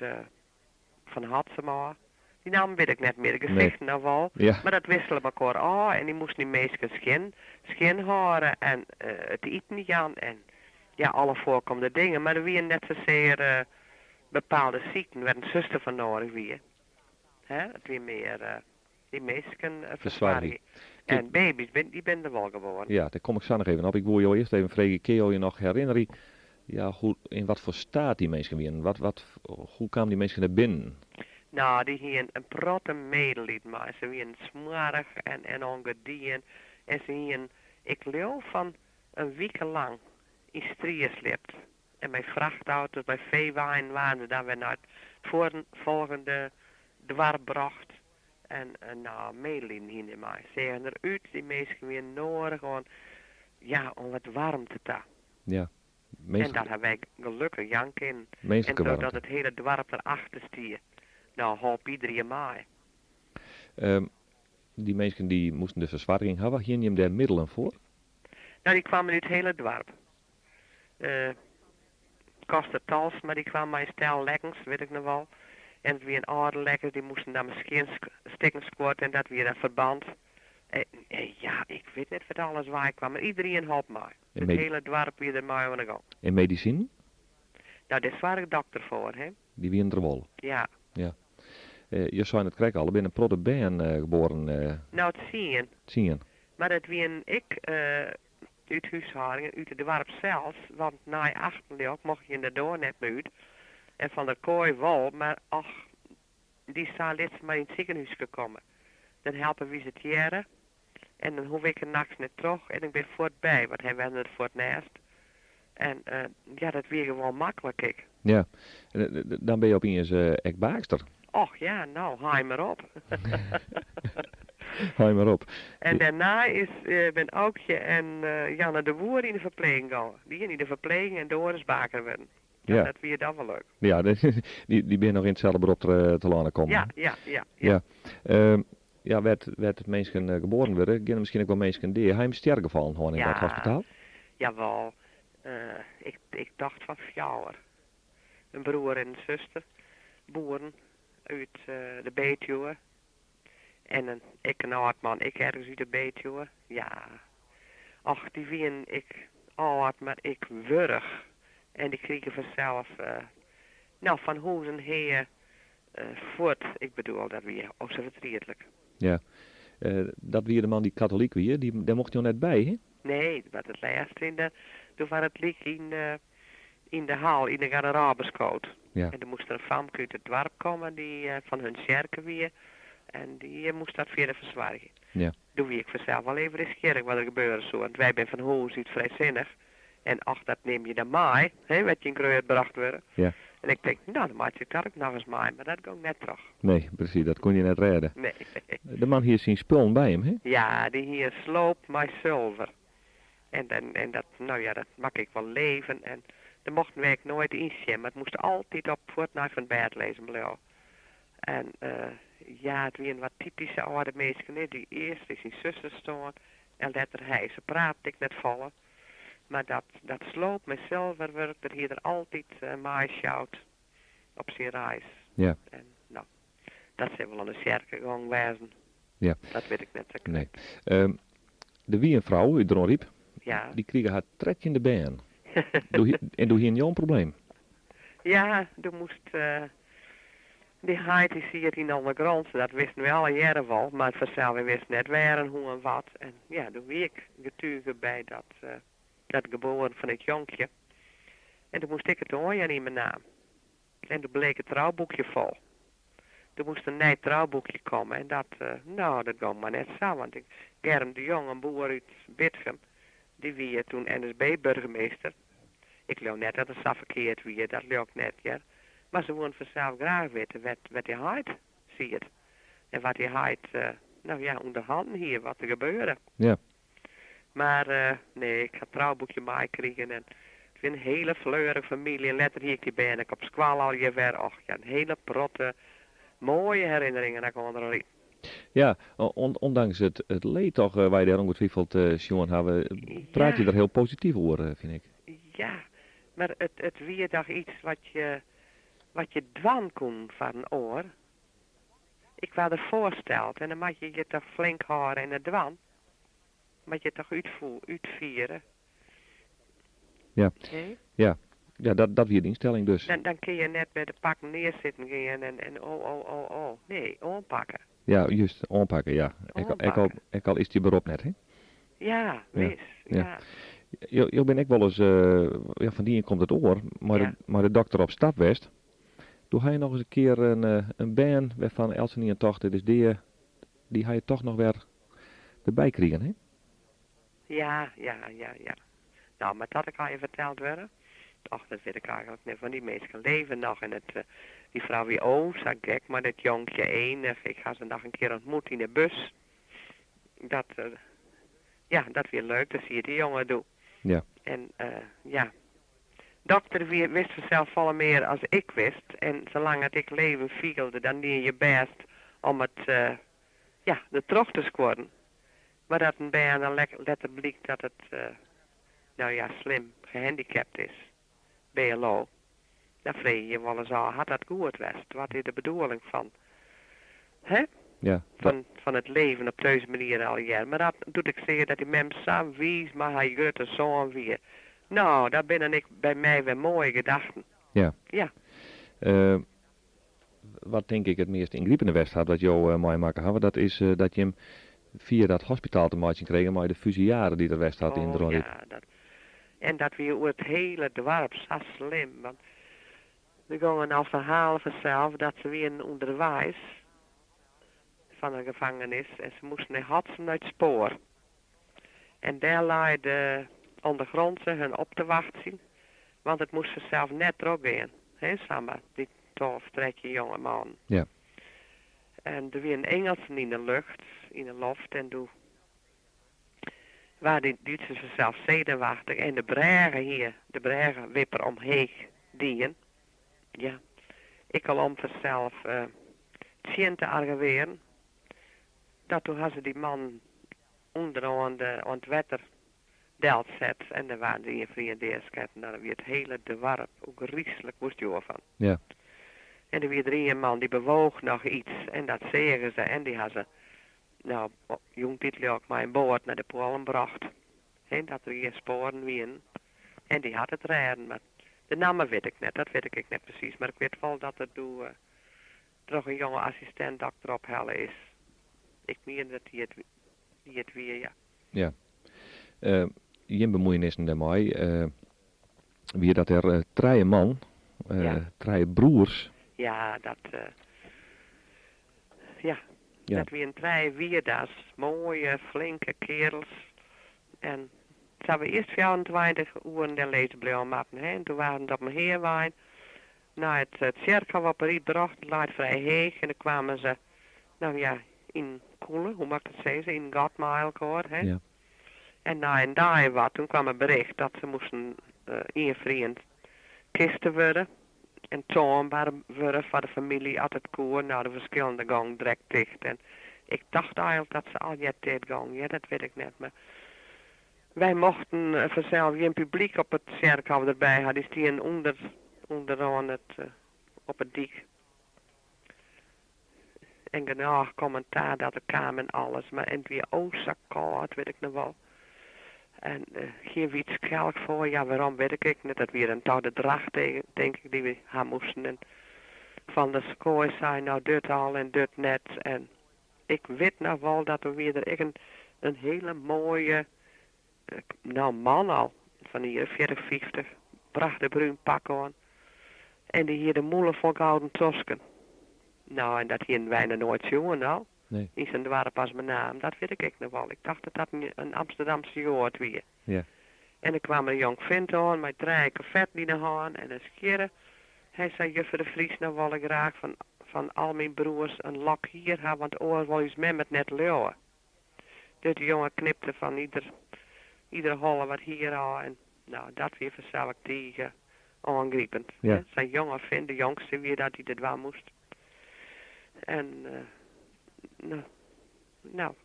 Fan Hatsema. Dy nammen wit ik net mear, de gesichten noch wol. Ja. Mar dat wissele mekoar ôf en dy moasten dy minsken skjin, skjin hâlde en it iten jaan en ja, alle foarkommende dingen. Mar der wienen net sasear bepaalde sykten wêr't in suster foar noadich wie. Hè, it wie mear dy minsken Fersoargje. fersoargje. En baby's, dy binne der wol geboren. Ja, dêr kom ik sa noch even op. Ik woe jo earst even freegje, kinne jo je noch herinnerje ja, hoe, yn wat foar staat dy minsken wienen? Wat, wat, hoe kamen dy minsken dêr binnen? No, dy hienen in protte medelied mei. Se wienen smoarch en, en ongedien. En se hienen, ik leau, fan in wike lang yn strie sliept. En mei frachtauto's, mei feeweinen waarden se dan wer nei it folgjende doarp brocht. En no, medelieden hienen dy mei. Seagen der út, dy minsken wienen noadich oan, ja, oan wat waarmte ta. Ja, En dat ha wy gelokkich jaan kinnen. En minsklike trochdat waarmte. it hiele doarp der achter stie, no holp iederien mei. Dy minsken dy moasten de fersoarging hawwe, hienen jim dêr middelen foar? No, dy kwamen út it hiele doarp. Koster Talsma dy kwam mei in stel lekkens, wit ik noch wol. En it wienen âlde lekkens, dy moasten dan miskien stikken skuord en dat wie dan ferband. Ja, ik wit net wat alles wei kwam, mar iederien holp mei. En It hiele doarp wie der mei oan de gong. En medisinen? No, dêr soarge dokter foar, hè. Dy wienen der wol? Ja. Ja. Jo seinen it krekt al, der binne in protte bern geboren. No, tsien. Tsien. Mar dat wienen ek út húshâldingen út it doarp sels, want nei achten leau ik mocht jin de doar net mear út. En Van der Kooi wol, mar och, dy sei lit se mar yn it sikehúske komme. Dan helpe wy se tegearre en dan hoech ik der nachts net troch en ik bin fuort by, want hy wenne der fuort nêst. En ja, dat wie gewoan maklik ek. Ja, dan binne je opiens ek baakster. Och ja, no, haai mar op. Haai mar op. En dêrnei is, bin Aukje en Janne de Boer yn de ferpleging gongen. Dy yn de ferpleging en Doris baker wurden. Ja. Dat wie dan wol leuk. Ja, dy binne noch yn itselde berop telâne kommen. Ja, ja, ja. Ja. Ja, wêr't, wêr't minsken geboren wurde, geane miskien ek wol minsken dea. Ha jim stjergefallen hân yn dat hospitaal? Jawol. Ik, ik tocht fan fjouwer. In broer en in suster, boeren út de Betuwe. En in, ek in âld man, ek ergens út de Betuwe. Ja. Och, dy wienen ek âld, mar ek wurch. En dy krigen fansels, no, fan hûs en hea fuort. Ik bedoel, dat wie o sa fertrietlik. Ja. Dat wie de man dy't katolyk wie, dy, dêr mochten jo net by, hè? Nee, dat waard it lêste yn de, doe waard it lyk yn de, yn de hal, yn de garderobe skood. Ja. En der moast der in famke út it doarp komme dy fan hun tsjerke wie en dy moast dat fierder fersoargje. Ja. Doe wie ik fansels wol even nijsgjirrich wat der gebeure soe, want wy binne fan hûs út frijsinnich en och dat nim je dan mei, hè, wêr't je yn grutbrocht wurde. Ja. En ik tink, no dan meitsje ik dat ek noch ris mei, mar dat gong net troch. Nee, presys, dat koene je net rêde. Nee. De man hie syn spullen by him, hè? Ja, dy hie in sloop mei sulver. En, en, en dat, no ja, dat makke ik wol leven. En dêr mochten wy ek noait yn sjen, mar it moast altyd op fuortneist fan it bêd lizzen bliuwe. En ja, it wienen wat typyske âlde minsken, hè. Dy earst is syn suster stoarn en letter hy. Se praten ek net folle. Mar dat, dat sloop mei sulverwurk, dat hie er altyd meisjoud op syn reis. Ja. En no, Dat sil wol oan de tsjerke gong wêzen. Ja. Dat wit ik net sa Nee. krekt. Der wie in frou út Dronryp, Ja. dy krige har trettjinde bern. Doe hie, en doe hiene jo in probleem. Ja, doe moast dy heit dy siet yn de ondergrondse, dat wisten wy allegearre wol, mar fansels wy wisten net wêr en hoe en wat. En ja, doe wie ik getuge by dat, dat geboaren fan it jonkje. En doe moast ik it oanjaan yn myn naam. En doe bleek it trouboekje fol. Der moast in nij trouboekje komme en dat, no, dat gong mar net sa, want ik, Germ de Jong, in boer út Bitgum, dy wie toen NSB-burgemeester. Ik leau net dat it sa ferkeard wie, dat leau ik net, hear. Mar se woenen fansels graach witte wêr't, wêr't dy heit siet en wat dy heit, no ja, ûnder hannen hie, wat der gebeurde. Ja. Mar nee, ik ha it trouboekje meikrigen en it wie in hiele fleurige famylje. En letter hie ik dy bern ek op skoalle allegear wer. Och ja, in hiele protte moaie herinneringen ha ik oan Dronryp. Ja, ondanks it leed toch wy dêr ongetwijfeld sjoen hawwe, praat je der hiel posityf oer, fyn ik. Ja, mar it wie doch iets wat je, wat je dwaan koenen foar in oar. Ik waard der foarsteld en dan moat je je toch flink hâlde en it dwaan. Moat je toch útfiere. Ja. Hé? Ja. Ja, dat wie de ynstelling dus. Dan kin je net by de pakken nearsitten gean en oh, oh, oh, oh. Nee, oanpakke. Ja, just, oanpakke, ja. Oanpakke. Ek al is it je berop net, hè? Ja, wis, ja. Jo binne ek wolris, ja, fan de ien komt it oar, mei de dokter op stap west. Doe ha je noch ris in kear in bern wêrfan eltsenien tocht it is dea, dy ha je toch noch wer derby krigen, hè? Ja, ja, ja, ja. No, mar dat ik al je ferteld wurde? Och, dat wit ik eigenlik net, want dy minsken leve noch en it, dy frou wie o sa gek mei dat jonkje enich. Ik ha se noch in kear ontmoet yn 'e bus. Dat, ja, dat wie leuk, dêr siet dy jonge doe. Ja. En, ja, dokter wie, wist fansels folle mear as ik wist en salang at ik leven fielde, dan die je bêst om it, ja, der troch te skuorren. Mar dat in bern dan letter blykt dat it, no ja, slim gehandicapt is, BLO, dan freegje je je wolris ôf, hat dat goed west? Wat is de bedoeling fan, hè? Ja. Fan it leven op dizze manier allegear. Mar dat, doe't ik seach dat dy mem sa wiis mei har grutte soan wie, no, dat binne dan ek by my wer moaie gedachten. Ja. Ja. Wat tink ik it meast yngripende west hat wat jo meimakke hawwe, dat is dat jim fia dat hospitaal te meitsjen kregen mei de fusillade dy't der west hat yn Oh Dronryp. ja, dat, en dat wie oer it hiele doarp sa slim, want der gongen al ferhalen fansels dat se wienen ûnderweis fan de gefangenis en se moasten nei Hatsum nei it spoar. En dêr lei de ondergrondse hun op te wachtsjen, want it moast fansels net trochgean, hè, samar, dy 12, 13 jonge mannen. Ja. En der wienen Ingelsen yn de lucht, yn de loft, en doe waarden dy Dútsers fansels senuwachtich en de brêge hie de brêgewipper omheech dien. Ja, ek al om fansels tsjin te argewearen. Dat doe ha se dy mannen ûnderoan de, oan it wetter delset en der waarden ien foar ien deasketten. No, dan wie it hiele doarp ôfgryslik oerstjoer fan. Ja. En der wie der ien man dy bewoog noch iets en dat seagen se en dy ha se, no, jûntiid leau ik mei in boat nei de Poalen brocht. Hè, dat der gjin spoaren wienen. En dy hat it rêden, mar de namme wit ik net, dat wit ik ek net presys. Mar ik wit wol dat er doe troch in jonge assistint-dokter ophelle is. Ik mien dat dy it, dy it wie, ja. Ja. Jim bemuoienissen dêrmei wie dat der trije man, Ja. trije broers. Ja, dat, ja. Ja. Dat wienen trije Wierda's, moaie, flinke kearels. En se hawwe earst 24 oeren dêr lizze bliuwe moatten, hè. En doe waarden se op in heawein nei it tsjerkhôf op 'e Ryp brocht. It leit frij heech en dan kwamen se, no ja, yn kûle, hoe moat ik dat sizze, yn in gat mei elkoar, hè. Ja. En nei in dei wat, toen kwam it bericht dat se moasten ien foar ien kiste wurde en toanber wurde foar de famylje at it koe. No, de ferskillende gongen direkt ticht en ik tocht eigenlik dat se allegear ticht gongen, ja, dat wit ik net, mar wy mochten fansels gjin publyk op it tsjerkhôf derby ha, dy stienen ûnder, ûnderoan it, op 'e dyk. En genôch kommentaar dat der kaam en alles, mar en it wie o sa kâld, wit ik noch wol. En gjin wiet skelk foar, ja wêrom wit ik ek net, dat wie dan toch de dracht tink ik dy we ha moasten. En Van der Kooi sei nou dit al en dit net en ik wit noch wol dat der wie der ek in in hiele moaie nou man al fan de jier 40, 50, prachtich brún pak oan en dy hie de mûle fol gouden tosken. Nou en dat hienen wy noch noait sjoen no. Nee. Yn sa'n doarp as Menaam, dat wit ik ek noch wol. Ik tocht dat dat in Amsterdamse Joad wie. Ja. En der kwam in jong fint oan mei trije kofferten yn 'e hân en in skjirre. Hy sei, Juffer de Vries, no wol ik graach fan fan al myn broers in lok hier ha, want oars wol ús mem it net leauwe. Dus de jonge knipte fan ieder iedere holle wat hier ôf en no, dat wie fansels tige oangripend. Ja. Sa'n jonge fint, de jongste wie dat dy't it dwaan moast. En no, no,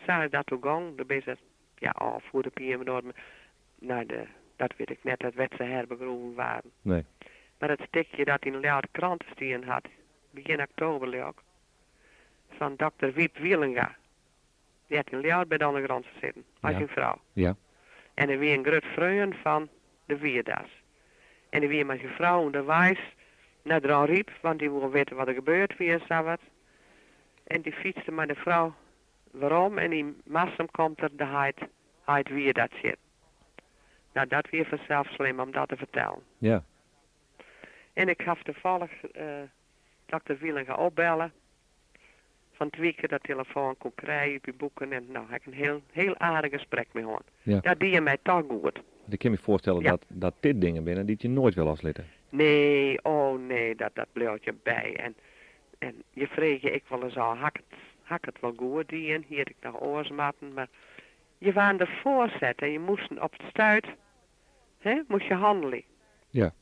sa is dat doe gong. Doe binne se, ja, ôffierd op ien manier nei de, dat wit ik net, wêr't se herbegroeven waarden. Nee. Mar it stikje dat yn de Ljouwerter Krante stien hat, begjin oktober leau ik, fan dokter Wiep Wielenga. Dy hat yn Ljouwert by de Ondergrondse sitten, mei Ja. syn frou. Ja. En hy wie in grut freon fan de Wierda's. En hy wie mei syn frou ûnderweis nei Dronryp, want dy woe witte wat der gebeurd wie en sawat. En dy fytste mei de frou werom en yn Marsum komt er de heit, heit Wierda tsjin. Nou, dat wie fansels slim om dat te fertellen. Ja. En ik haw tafallich dokter Wielenga opbelle fan 't wike dat telefoan koe krije út myn boeken en no ha ik in hiel, hiel aardich gesprek mei hân. Ja. Dat die my toch goed. Want ik kin my foarstelle Ja. dat, dat dit dingen binne dy't je noait wer loslitte. Nee, oh nee, dat, dat bliuwt je by. En, en je freegje ek wolris ôf, ha ik it, ha ik it wol goed dien? Hie ik noch oars moatten? Mar je waarden derfoar set en je moasten op it stuit, hè, moast je hannelje. Ja.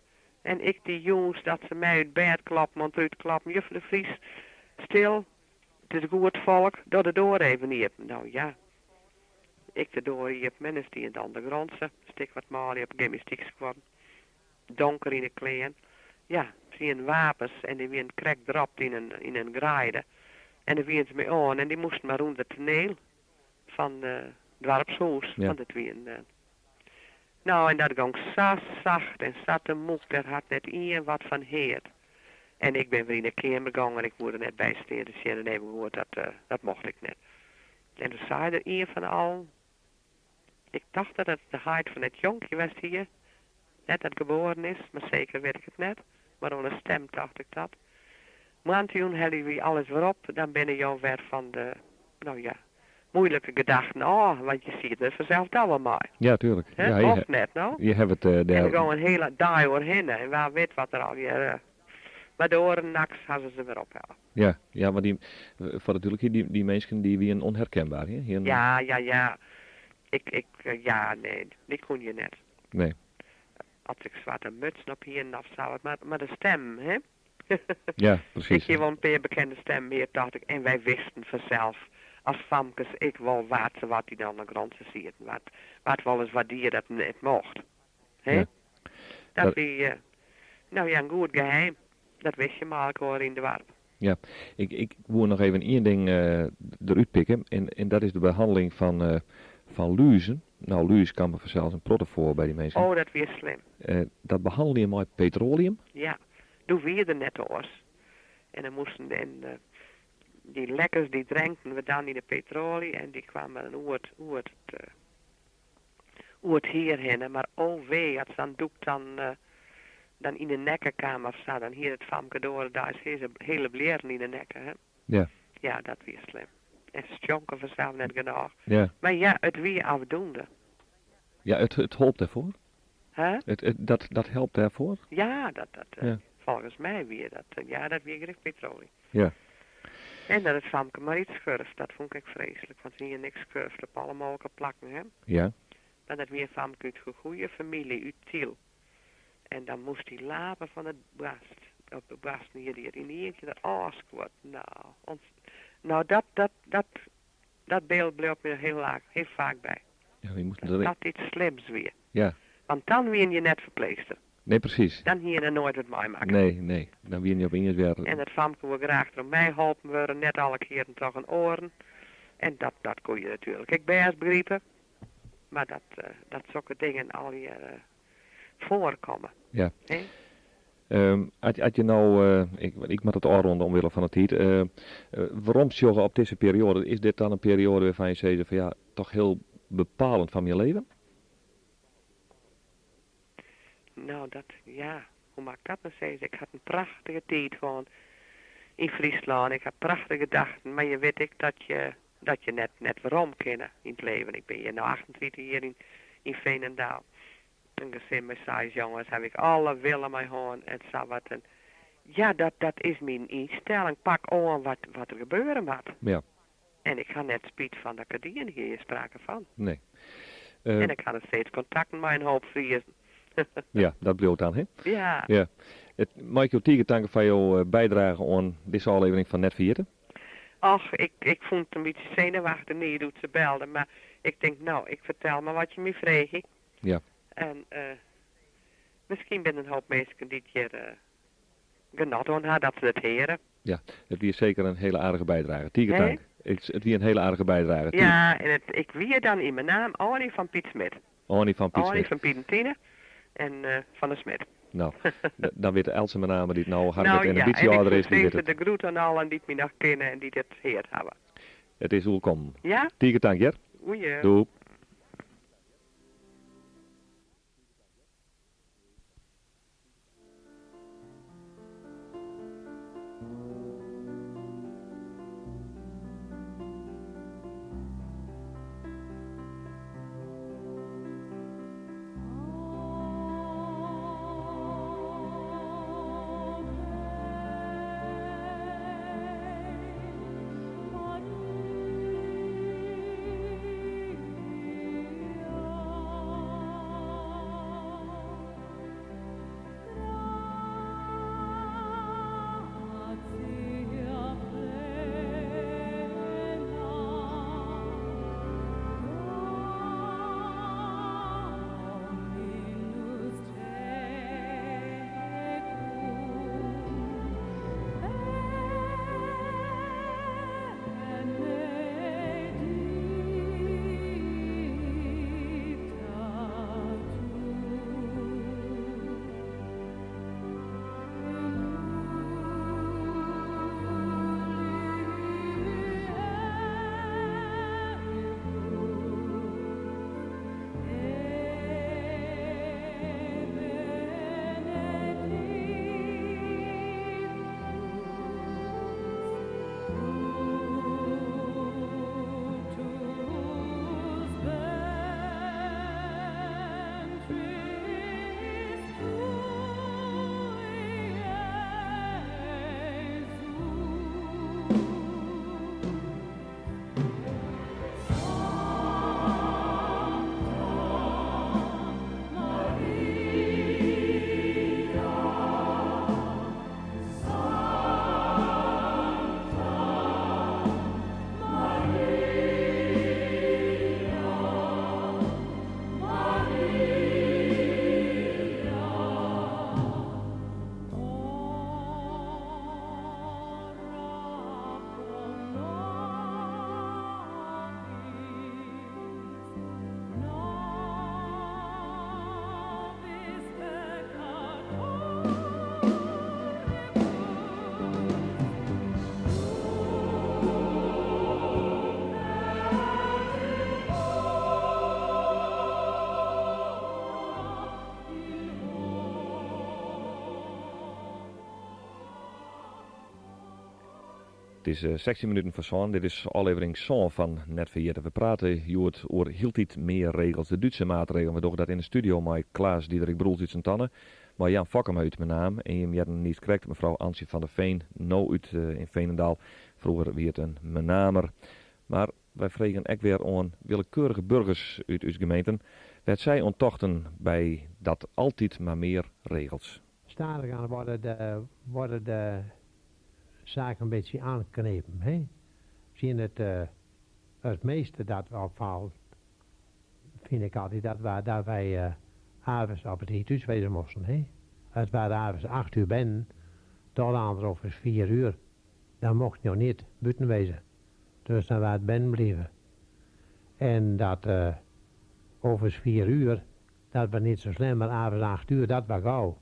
En ek dy jûns dat se my út bêd kloppen, want útklappen, juffer de Vries, stil, it is goed folk, doch de doar even iepen. Nou ja, ik de doar iepen en dêr stie de Ondergrondse, stik wat manlju op gymnastykskuorren, donker yn de klean. Ja, se hienen wapens en dy wienen krekt dropt yn in, yn in greide. En dêr wienen se mei oan en dy moasten mar ûnder it toneel fan it doarpshûs, Ja. want it wie in. Nou, en dat gong sa sacht en sa temûk, dêr hat net ien wat fan heard. En ik bin wer yn de keamer gong en ik woe der net by stean te sjen en even goed, dat, dat mocht ik net. En doe sei der ien fan allen, ik tocht dat it de heit fan it jonkje west hie, net dat geboaren is, mar seker wit ik it net, mar oan de stem tocht ik dat. Moarntejûn helje wy alles wer op, dan binne jo wer fan de, no ja, moeilike gedachten ôf, want je sieten der fansels dan wol mei. Ja, tuerlik. Hè, Ja, je, mocht net, no? je hawwe it En der dêr. gong in hiele dei oerhinne en wa wit wat der allegear. Mar de oare nachts hawwe se se wer ophelle. Ja, ja, want dy, foar de dúdlikheid, dy, dy minsken dy wienen ûnherkenber, hè? Hienen, Ja, ja, ja. Ik, ik, ja, nee, dy koene je net. Nee. As ik swarte mutsen op hienen of sa, mar, mar de stem, hè? Ja, Ik presys. hie wol in pear bekende stemmen heard, tocht ik. En wy wisten fansels as famkes ek wol wa't se wat yn de Ondergrondse sieten. Wa't, wa't wolris wat die dat net mocht. Hè? Ja. Dat Dat- wie, nou ja, in goed geheim. Dat wist je mei elkoar yn it doarp. Ja, ik, ik woe noch even ien ding derút pikke en, en dat is de behanneling fan, fan luzen. Nou, lús kaam fansels in protte foar by dy minsken. Oh, dat wie slim. Dat behannelje je mei petroleum? Ja, doe wie der net oars. En dan moasten en, dy lekkers dy drinkten we dan yn de petrolie en dy kwamen dan oer it, oer it, oer it hier hinne. Mar oh wee, as sa'n doek dan, dan yn de nekke kaam of sa, dan hie it famke de oare deis hiele, hiele blierren yn de nekke. Hè? Ja. Ja, dat wie slim. En stjonken fansels net genôch. Ja. Mar ja, it wie afdoende. Ja, it, it holp dêrfoar? Hè? It, it, dat, dat helpt dêrfoar? Ja, dat, dat, Ja. folgens my wie dat, ja, dat wie grif petrolie. Ja. En dat it famke mar iets skurft, dat fûn ik freeslik, want se hie niks skurft op alle mooglike plakken, hè. Ja. Mar dat wie in famke út in goede famylje, út Tiel. En dan moast dy lapen fan it boarst, op de boarsten hier, dy yn ien kear ôfskuord. Nou, ons, nou dat, dat, dat, dat byld bliuwt my hiel lang, hiel faak by. Ja, wy moasten Dat der dat iets slims wie. Ja. Want dan wiene je net ferpleechster. Nee, presys. Dan hie je noait wat meimakke. Nee, nee. Dan wiene je opiens wer. En it famke woe graach troch my holpen wurde, net alle kearen troch in oaren. En dat, dat koe je natuerlik ek bêst begripe. Mar dat, dat sokke dingen allegear foarkomme. Ja. As, as je no, ik, ik moat it ôfrûne omwille fan de tiid, weromsjogge op dizze perioade, is dit dan in perioade wêrfan't je sizze fan ja, toch hiel bepalend foar myn leven? No, dat, ja, hoe moat ik dat no sizze? Ik ha in prachtige tiid hân yn Fryslân. Ik ha prachtige gedachten, mar je wit ek dat je, dat je net, net werom kinne yn it leven. Ik bin hjir no 38 jier yn, yn Veenendaal. In gesin mei seis jonges haw ik alle wille mei hân en sawat. En ja, dat, dat is myn ynstelling. Pak oan wat, wat der gebeure moat. En ik ha net spyt fan dat ik it dien hie, gjin sprake fan. Nee. En ik ha noch steeds kontakten mei in hoop Friezen. Ja, dat bliuwt dan, hè? Ja. Ja. Mei ik jo tige tanke foar jo bydrage oan dizze ôflevering fan Net Ferjitte? Och, ik, ik fûn it in bytsje senuwachtich niis doe't se belde, mar ik tink, no, ik fertel mar wat je my freegje. En miskien binne der in hoop minsken dy't hjir genot oan ha dat se it heare. Ja, it wie seker in hiele aardige bydrage. Tige Hè? tank. It, it wie in hiele aardige bydrage. Tige. Ja, en it, ik wie dan yn Menaam Annie fan Piet Smit. Annie fan Piet Annie Smit. fan Piet en Tine en fan de Smit. No, dan wit eltse Menamer dy't no harket No en in ja, bytsje en ik âlder soe is, dy wit sizze it. de groet oan allen dy't my noch kinne en dy't it heard hawwe. It is oerkommen. Ja? Tige tank, hear. Goeie. Doei. It is 16 minuten foar sân. Dit is ôflevering sân fan Net Ferjitte. We prate hjoed oer hieltyd mear regels, de Dútse maatregelen. We dogge dat yn de studio mei Klaas Diederik Broels út Sint-Anne, mei Jan Fokkema út Menaam en jim hearden niis krekt mefrou Antsje van der Veen, no út yn Veenendaal. Froeger wie it in Menamer. Mar wy fregen ek wer oan willekeurige burgers út ús gemeenten wêr't sy oan tochten by dat altyd mar mear regels. Stadichoan worden de zaken een beetje aangeknepen. Hè? Zien het, het meeste dat opvalt, vind ik altijd dat wij avonds op 'e tiid thús wêze moasten. Hè. It waard avonds 8 uur binnen, tot ander of 4 uur. Dan mocht jo net bûten wêze. Dus dan waard binnen bliuwe. En dat over 4 uur, dat was niet zo slim, maar avonds 8 uur, dat was gauw.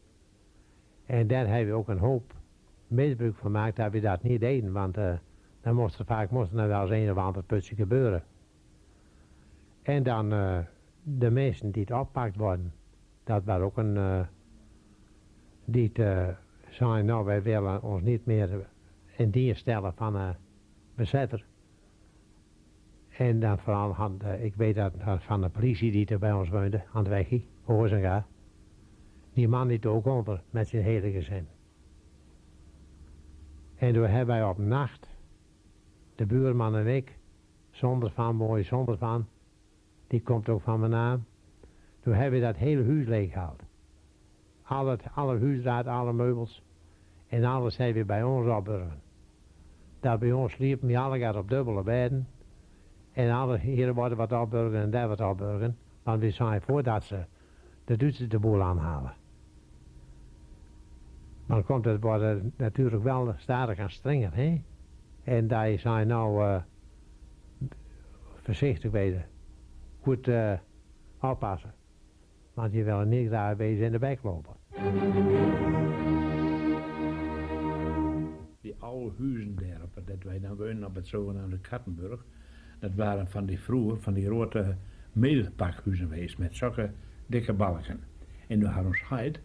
En daar hebben we ook een hoop misbruik van gemaakt dat we dat niet deden, want dan moest er vaak moest er wel eens een of ander putje gebeuren. En dan de mensen die het oppakt worden, dat was ook een, die het, zeiden, nou wij willen ons niet meer in dienst stellen van de bezetter. En dan vooral, had, ik weet dat van de politie die er bij ons woonde, aan de wegje, Hoorzenga. Die man liet ook onder met zijn hele gezin. En toen hebben wij op nacht, de buurman en ik, zonder van, mooi zonder van, die komt ook van mijn naam. Toen hebben we dat hele huis leeggehaald. Alle huisraad, alle meubels en alles hebben we bij ons opburgen. Daar bij ons sliepen we alle op dubbele bedden. En alle hier worden wat opburgen en daar wat opburgen. Want we zijn voordat ze de Duitsers de boel aanhalen. Maar dan komt het worden natuurlijk wel stadig en strenger. Hè? En daar zijn nou voorzichtig wezen. Goed oppassen. Want je wil niet daar wezen in de bek lopen. Die oude huizen daar, op, dat wij dan woonden op het zogenaamde Kattenburg, dat waren van die vroeger, van die grote meelpakhuizen geweest met zulke dikke balken. En toen had ons heid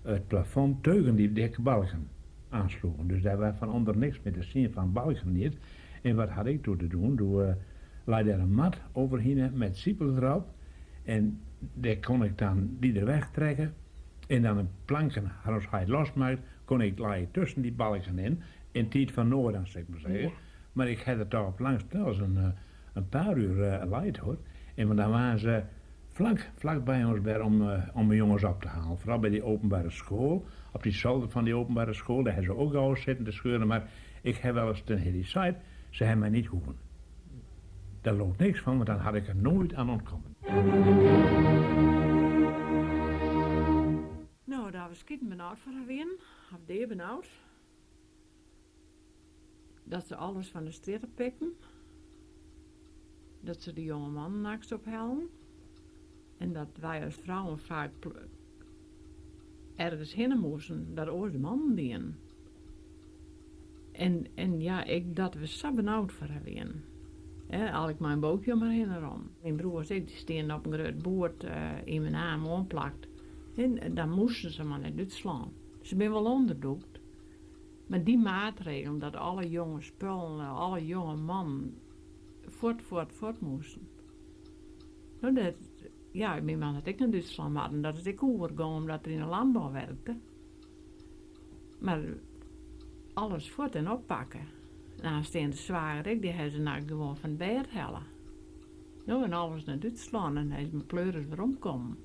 het plafond teugen die dikke balken aansloegen. Dus daar was van onder niks meer te zien van balken niet. En wat had ik toen te doen? Toen lag daar een mat overheen met siepel erop. En daar kon ik dan die er wegtrekken. En dan een planken, had ons heid losmaakt, kon ik laaien tussen die balken in. In tijd van Noord, zeg ik maar zeggen. Ja. Maar ik had het toch op langs wel eens een paar uur leid hoor. En want dan waren ze vlak bij ons weer om de jongens op te halen. Vooral bij die openbare school. Op die zolder van die openbare school, daar hebben ze ook al zitten te scheuren. Maar ik heb wel eens ten hele site, ze hebben mij niet hoeven. Daar loopt niks van, want dan had ik er nooit aan ontkomen. Nou, daar was ik benauwd voor haar weer. Of deed benauwd. Dat ze alles van de straat pikken. Dat ze de jonge man nachts ophalen. En dat wij als vrouwen vaak ergens heen moesten, dat oor de mannen deden. En ja, ik, dat we zo benauwd voor haar weer. Hè, al ik mijn bootje maar heen en om. Mijn broers ik, die staan op een groot boord in mijn naam aanplakt. En dan moesten ze maar naar Duitsland. Ze zijn wel onderdoekt. Maar die maatregelen, dat alle jonge spullen, alle jonge mannen voort, voort, voort moesten. Nou, dat, ja, mijn man had ik naar Duitsland maar dat is ik overgegaan omdat er in de landbouw werkte. Maar alles voort en oppakken. Nou, steen de zwager ik, die hebben ze nou gewoon van het bed halen. Nou, en alles naar Duitsland en hij is met pleuris weer omkomen.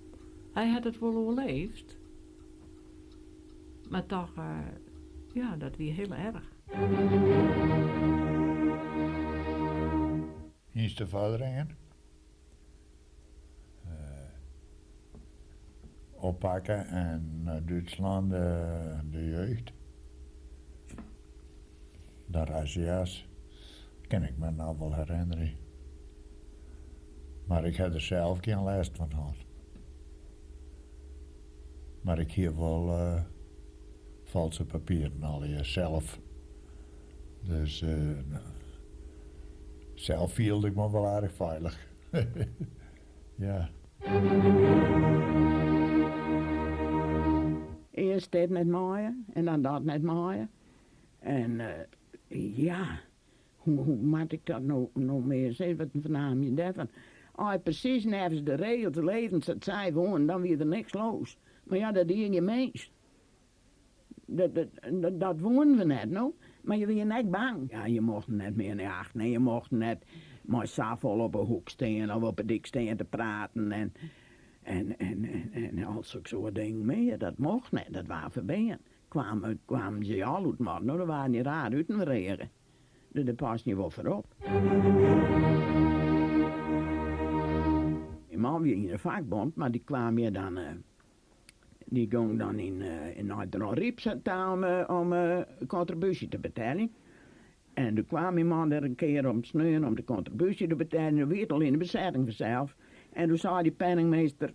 Hij had het wel overleefd. Maar toch, ja, dat wie heel erg. Hier is de vorderingen. Oppakken en naar Duitsland de jeugd. De razzia's kan ik me nou wel herinneren. Maar ik heb er zelf geen last van gehad. Maar ik heb wel valse papieren al hier zelf. Dus zelf voelde ik me wel erg veilig. Ja. Eerst dit met maaien en dan dat met maaien. En ja, hoe moet ik dat nou meer zeggen? Wat vernaam je daarvan? Als je precies nevens de regels leven dat zij wonen, dan weer er niks los. Maar ja, dat deed je mens. Dat woonden we net, no? Maar je was net bang. Ja, je mocht net meer naar achter. Nee, je mocht net maar s'avonds op een hoek staan of op een dik staan te praten en al zulke soort dingen meer. Dat mocht net, dat waren verbijen. Kwamen ze al uit, maar nou, dat waren niet raar uit en regen. Dus dat past niet wel voorop. Mijn man was in de vakbond, maar die kwam hier dan Dy gong dan yn nei Dronryp ta om om kontribúsje te beteljen. En doe kwam myn man der in kear op sneon om de kontribúsje te beteljen. Doe wie it al yn de besetting fansels. En doe sei dy penningmeester,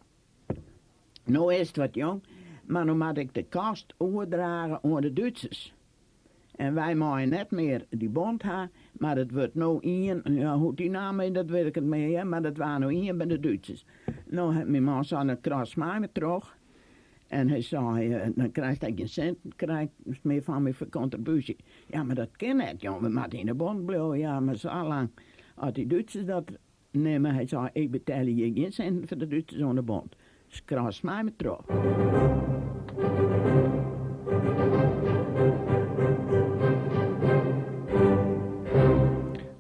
No is it wat jong, mar no moat ik de kast oerdrage oan de Dútsers. En wy meie net mear dy bond ha, mar it wurdt no ien, ja hoe't dy namme is dat wit ik net mear hear, mar dat waard no ien by de Dútsers. No hat myn man sein, dan krast my mar troch. En hy sei, dan krijst ek gjin sint krijst mear fan my foar kontribúsje. Ja, mar dat kin net jong, we moatte yn de bond bliuwe. Ja, mar sa lang as dy Dútsers dat nimme, hy sei, ik betelje hjir gjin sinten foar de Dútsers oan de bond. Skras my mar troch.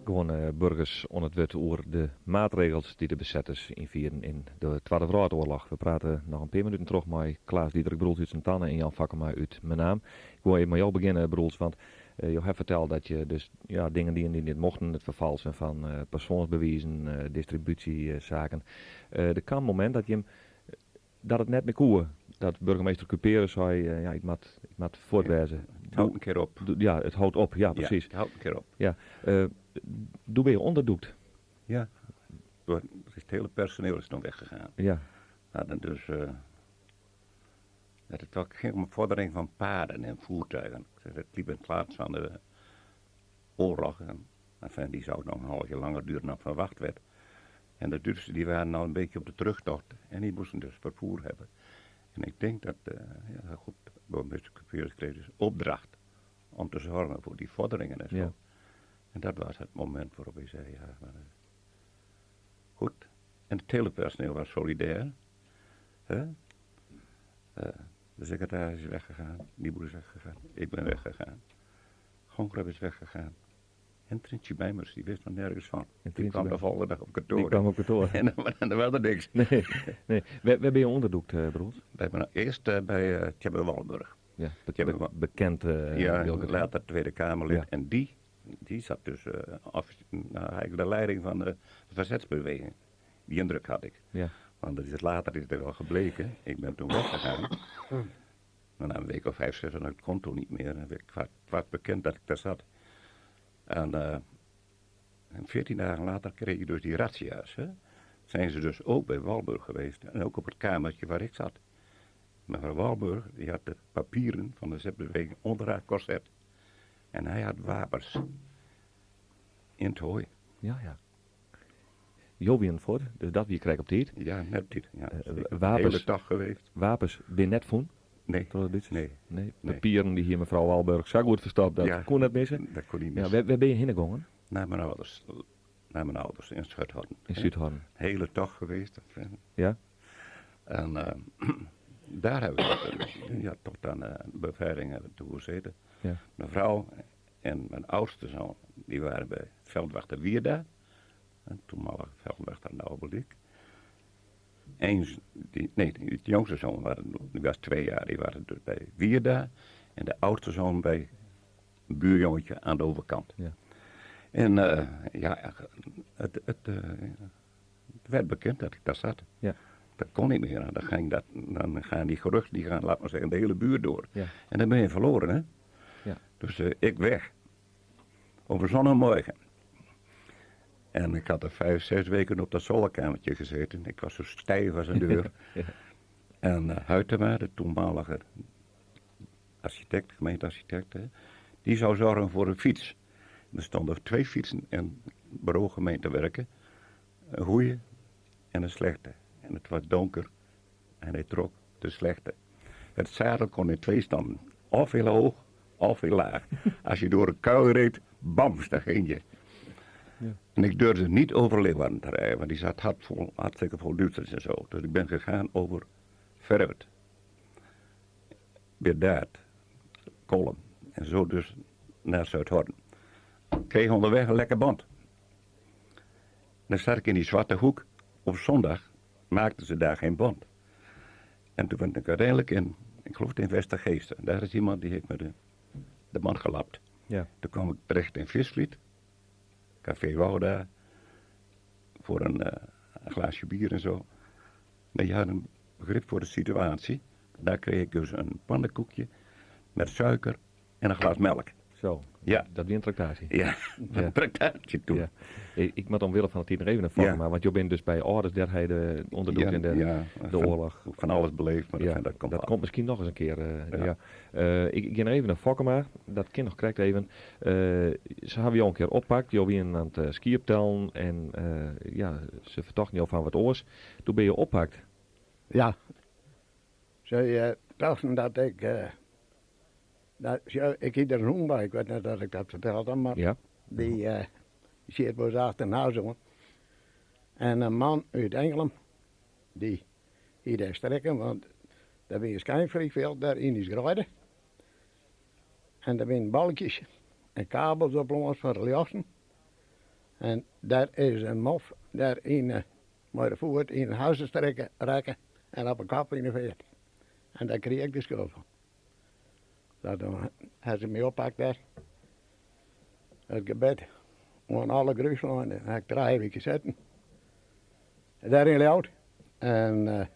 Gewoane burgers oan it wurd oer de maatregels dy't de besetters ynfierden yn de Twadde Wrâldoarloch. We prate noch in pear minuten troch mei Klaas Diederik Broels út Sint-Anne en Jan Fakkema út Menaam. Ik woe even mei jo begjinne, Broels, want jo hawwe ferteld dat je dus ja, dingen dienen dy't net mochten, it ferfalsen fan persoansbewizen, distribúsjesaken. Der kaam in momint dat jim dat it net mear koe, dat burgemeester Cuperus sei, ja, ik moat, ik moat fuort wêze. It hâldt in kear op. Ja, it hâldt op, ja, presys. Ja, it hâldt in kear op. Ja. Doe binne je ûnderdûkt. Ja, it hiele personeel is dan weggegaan. Ja. Hadden dus, dat het ging om vordering van paarden en voertuigen. Het liep in plaats van de oorlog. En, enfin, die zou nog een half jaar langer duren dan verwacht werd. En de Duitsers die waren al een beetje op de terugtocht en die moesten dus vervoer hebben. En ik denk dat, uh, ja, goed, burgemeester Cuperus kreeg dus opdracht om te zorgen voor die vorderingen en zo. Ja. En dat was het moment waarop ik zei, ja, maar, uh, goed. En het hele personeel was solidair. Hè? Uh, de secretaris is weggegaan, die boer is weggegaan, ik ben weggegaan. Gongrab is weggegaan. En Trintje Bijmers, die wist nog nergens van. Die kwam de volgende dag op kantoor. Die kwam op kantoor. En, en er was er niks. Nee, nee. Wêr, wêr binne je ûnderdûkt, uh, Broels? Bij ben eerst uh, bij uh, Tjebbe Walburg. Ja, be bekend. Uh, ja, later Tweede Kamerlid. Ja. En die, die zat dus uh, af, nou, eigenlijk de leiding van de verzetsbeweging. Die indruk had ik. Ja. Want dat is later is het wel gebleken. Ik ben toen weggegaan. Maar na een week of vijf, zes, en ik kon toen niet meer. Het was bekend dat ik daar zat. En, uh, en 14 dagen later kreeg ik dus die razzia's. Hè. Zijn ze dus ook bij Walburg geweest. En ook op het kamertje waar ik zat. Mevrouw Walburg die had de papieren van de zetbeweging onder haar corset. En hij had wapens. In het hooi. Ja, ja. Jo wienen fuort, dus dat wie krekt op tiid. Ja, net op tiid. Ja, uh, wapens, hele dag geweest. Wapens binne net fûn? Nee. Troch de Dútsers? Nee. nee. Papieren dy hie mefrou Walburg sa goed ferstopt, dat ja, koe net misse. Dat koe net misse. Ja, wêr, wêr binne je hinne gongen? Nei myn âlders. Nei myn âlders yn Zuidhorn. Yn Zuidhorn. Hele tocht geweest. Ja. En uh, daar hebben we ja, tot aan de bevrijding hebben we toe gezeten. Ja. Mijn vrouw en mijn oudste zoon, die waren bij veldwachter Wierda. En toenmalige veldwachter aan de Obeldiek. Eens, die, nee, de jongste zoon waren, die was twee jaar, die waren dus bij Wierda. En de oudste zoon bij een buurjongetje aan de overkant. Ja. En uh, ja, het, het, uh, het werd bekend dat ik daar zat. Ja. Dat kon niet meer. Dan, ging dat, dan gaan die geruchten, die gaan, laat maar zeggen, de hele buurt door. Ja. En dan ben je verloren, hè. Ja. Dus uh, ik weg. Op een zondagmorgen. En ik had er vijf, zes weken op dat zolderkamertje gezeten. Ik was zo stijf als een deur. ja. En uh, Huytema, de toenmalige architect, gemeentearchitect, hè, die zou zorgen voor een fiets. Er stonden twee fietsen in bureau gemeente werken. Een goede en een slechte. En het was donker en hij trok de slechte. Het zadel kon in twee standen. Of heel hoog, of heel laag. Als je door een kuil reed, bam, daar ging je. Ja. En ik durfde niet over Leeuwarden te rijden, want die zat hard vol, hartstikke vol Duitsers en zo. Dus ik ben gegaan over Ferwert, Birdaard, Kolm en zo dus naar Zuidhorn. Ik kreeg onderweg een lekke band. Dan zat ik in die zwarte hoek. Op zondag maakten ze daar geen band. En toen ben ik uiteindelijk in, ik geloof in Westergeest. En daar is iemand die heeft me de, de band gelapt. Ja. Toen kwam ik terecht in Visvliet, Café Wouda, voor een, uh, een glaasje bier en zo. Maar je had een begrip voor de situatie. Daar kreeg ik dus een pannenkoekje met suiker en een glas melk. Zo, Ja. dat wie in traktaasje. Ja, een traktaasje toen. Ja. Ik moet omwille van de tijd nog even naar voren, maar want je bent dus bij ouders der hij de onderdoekt Ja, in de, ja, de oorlog. Van alles beleefd, maar dat komt Dat wel. komt misschien nog eens een keer. Ja. Ja. Ik ga nog even naar Fokkema, dat kan nog correct even. Ze hebben jou een keer oppakt, jou wie aan het skioptellen en ja, ze vertochten jou van wat oors. Toen ben je oppakt. Ja. Ze dachten dat ik... dat, ze, ik hield er een hoen bij, ik weet niet dat ik dat verteld had, maar die zit was achterna zo. En een man uit Engeland, die hier daar strekken, want daar ben je schijnvliegveld daar in die grijden. En daar zijn balkjes en kabels op langs van de jassen. En daar is een mof daar in met de voet in een huis te strekken, raken en op een kap in de veert. En daar kreeg ik de schuld van. Dat dan hebben ze mij oppakt daar. Het gebed aan alle gruislijnen. Daar heb ik 3 weken zitten. En daar in Ljouwert. En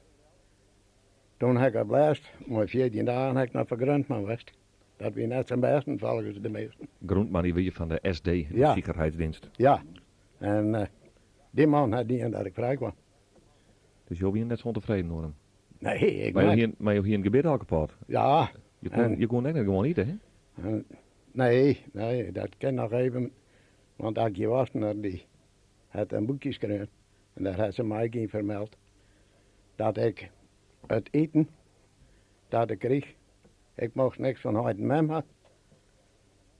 toen heb ik het laatst, maar 14 dagen heb ik nog voor Groenman geweest. Dat wie net zijn beste, volgens de meesten. Groenman, die wie van de SD, de Sicherheidsdienst. Ja, en die man had die en dat ik vrij kwam. Dus je was net zo ontevreden door hem? Nee, ik Maar je ben hier, maar je hier een gebed al kapot? Ja. Je en kon net gewoon eten, hè? En, nee, nee, dat ken nog even. Want Akje Wassenaar, die had een boekje geschreven. En daar had ze mij in vermeld. Dat ik het eten dat ik kreeg, ik mocht niks van haar en mem hebben.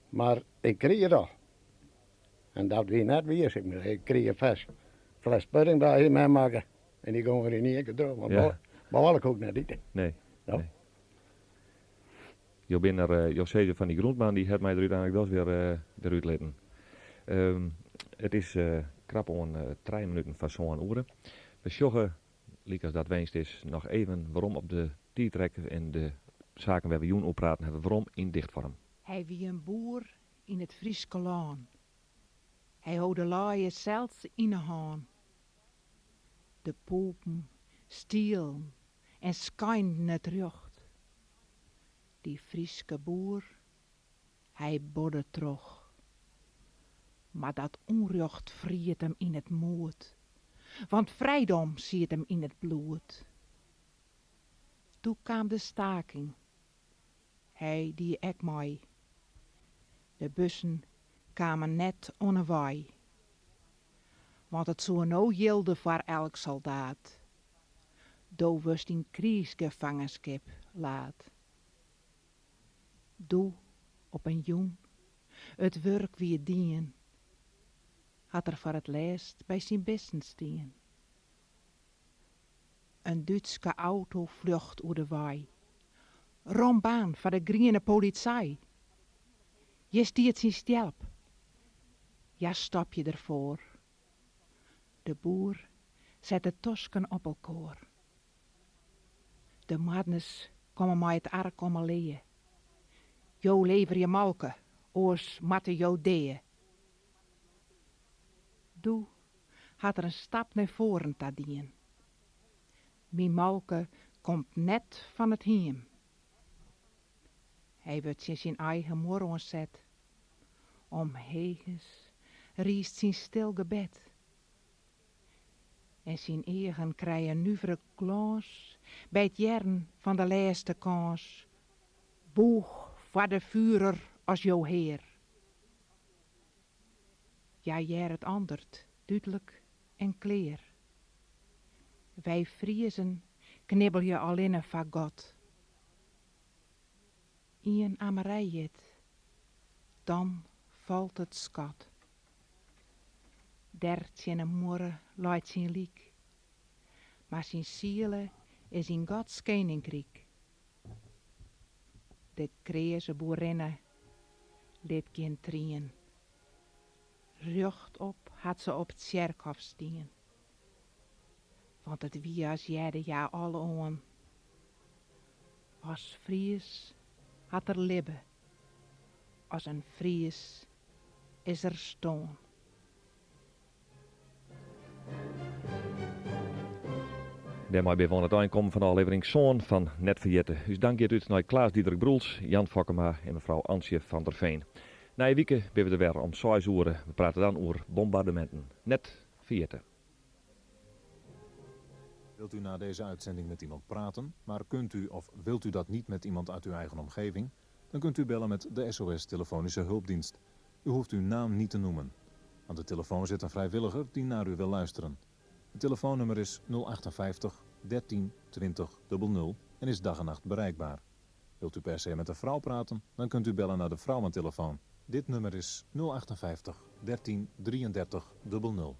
Maar ik kreeg het al. En dat wie net wie is. Ik kreeg een fles pudding bij mij maken. En die kon er in één keer door. Want behalve ik ook net eten. Nee. Ja. Nee. Je bent er Jo Cesar van die Groenman, die heeft mij er uiteindelijk wel eens weer eruit laten. Het is krap om 3 minuten van zo'n uur. We sjoggen, liek als dat wenst is, nog even waarom op de tiertrek en de zaken waar we joen op praten hebben, waarom in dichtvorm. Hij wie een boer in het Frieske laan. Hij houdt de laaien zelfs in de haan. De popen stielen en schijnden het jocht. Die Frieske boer, hij bodde trog. Maar dat onrecht vriet hem in het moed, want vrijdom ziet hem in het bloed. Toen kwam de staking, hij die ek mooi. De bussen kwamen net onnewaai. Want het zou nou jilde voor elk soldaat. Do wust in kriesgevangenschap laat. Doe op een joen, het werk wie het dien, had er voor het laatst bij zijn besten stien. Een Duitse auto vlucht oer de waai. Rombaan van de groene politie. Je stiert zijn stelp. Ja, stap je ervoor. De boer zet de tosken op elkaar. De madnes komen mij het ark om leeën. Jo lever je malke, oors matte jo deeën. Doe had er een stap naar voren tadien. Mien malke komt net van het hiem. Hij wordt in zijn eigen moer ontzet. Om hegens riest zijn stil gebed. En zijn eigen krijgen nuvere glans bij het jern van de laatste kans. Boeg voor de vurer als jouw heer. Ja, jer het andert, duidelijk en kleer. Wij Friezen knibbel je al in een fagot. Ien amerijet, dan valt het skat. Dertje en morren leidt zijn liek, maar zijn ziele is in Gods koninkrijk. De kreeze boerinne liet geen trien. Rucht op had ze op het kerkhof stien. Want het wie als jerde ja alle oon. Als Fries had er libbe, als een Fries is er stoon. Dêrmei binne we oan it ein kommen fan ôflevering sân fan Net Ferjitte. Us dank giet út nei Klaas Diederik Broels, Jan Fokkema en mefrou Antsje van der Veen. Nije wike binne we der wer om seis oere. We prate dan oer bombardeminten. Net ferjitte. Wilt u na deze uitzending met iemand praten, maar kunt u of wilt u dat niet met iemand uit uw eigen omgeving? Dan kunt u bellen met de SOS Telefonische Hulpdienst. U hoeft uw naam niet te noemen. Aan de telefoon zit een vrijwilliger die naar u wil luisteren. Het telefoonnummer is 058 13 20 00 en is dag en nacht bereikbaar. Wilt u per se met een vrouw praten, dan kunt u bellen naar de vrouwentelefoon. Dit nummer is 058 13 33 00.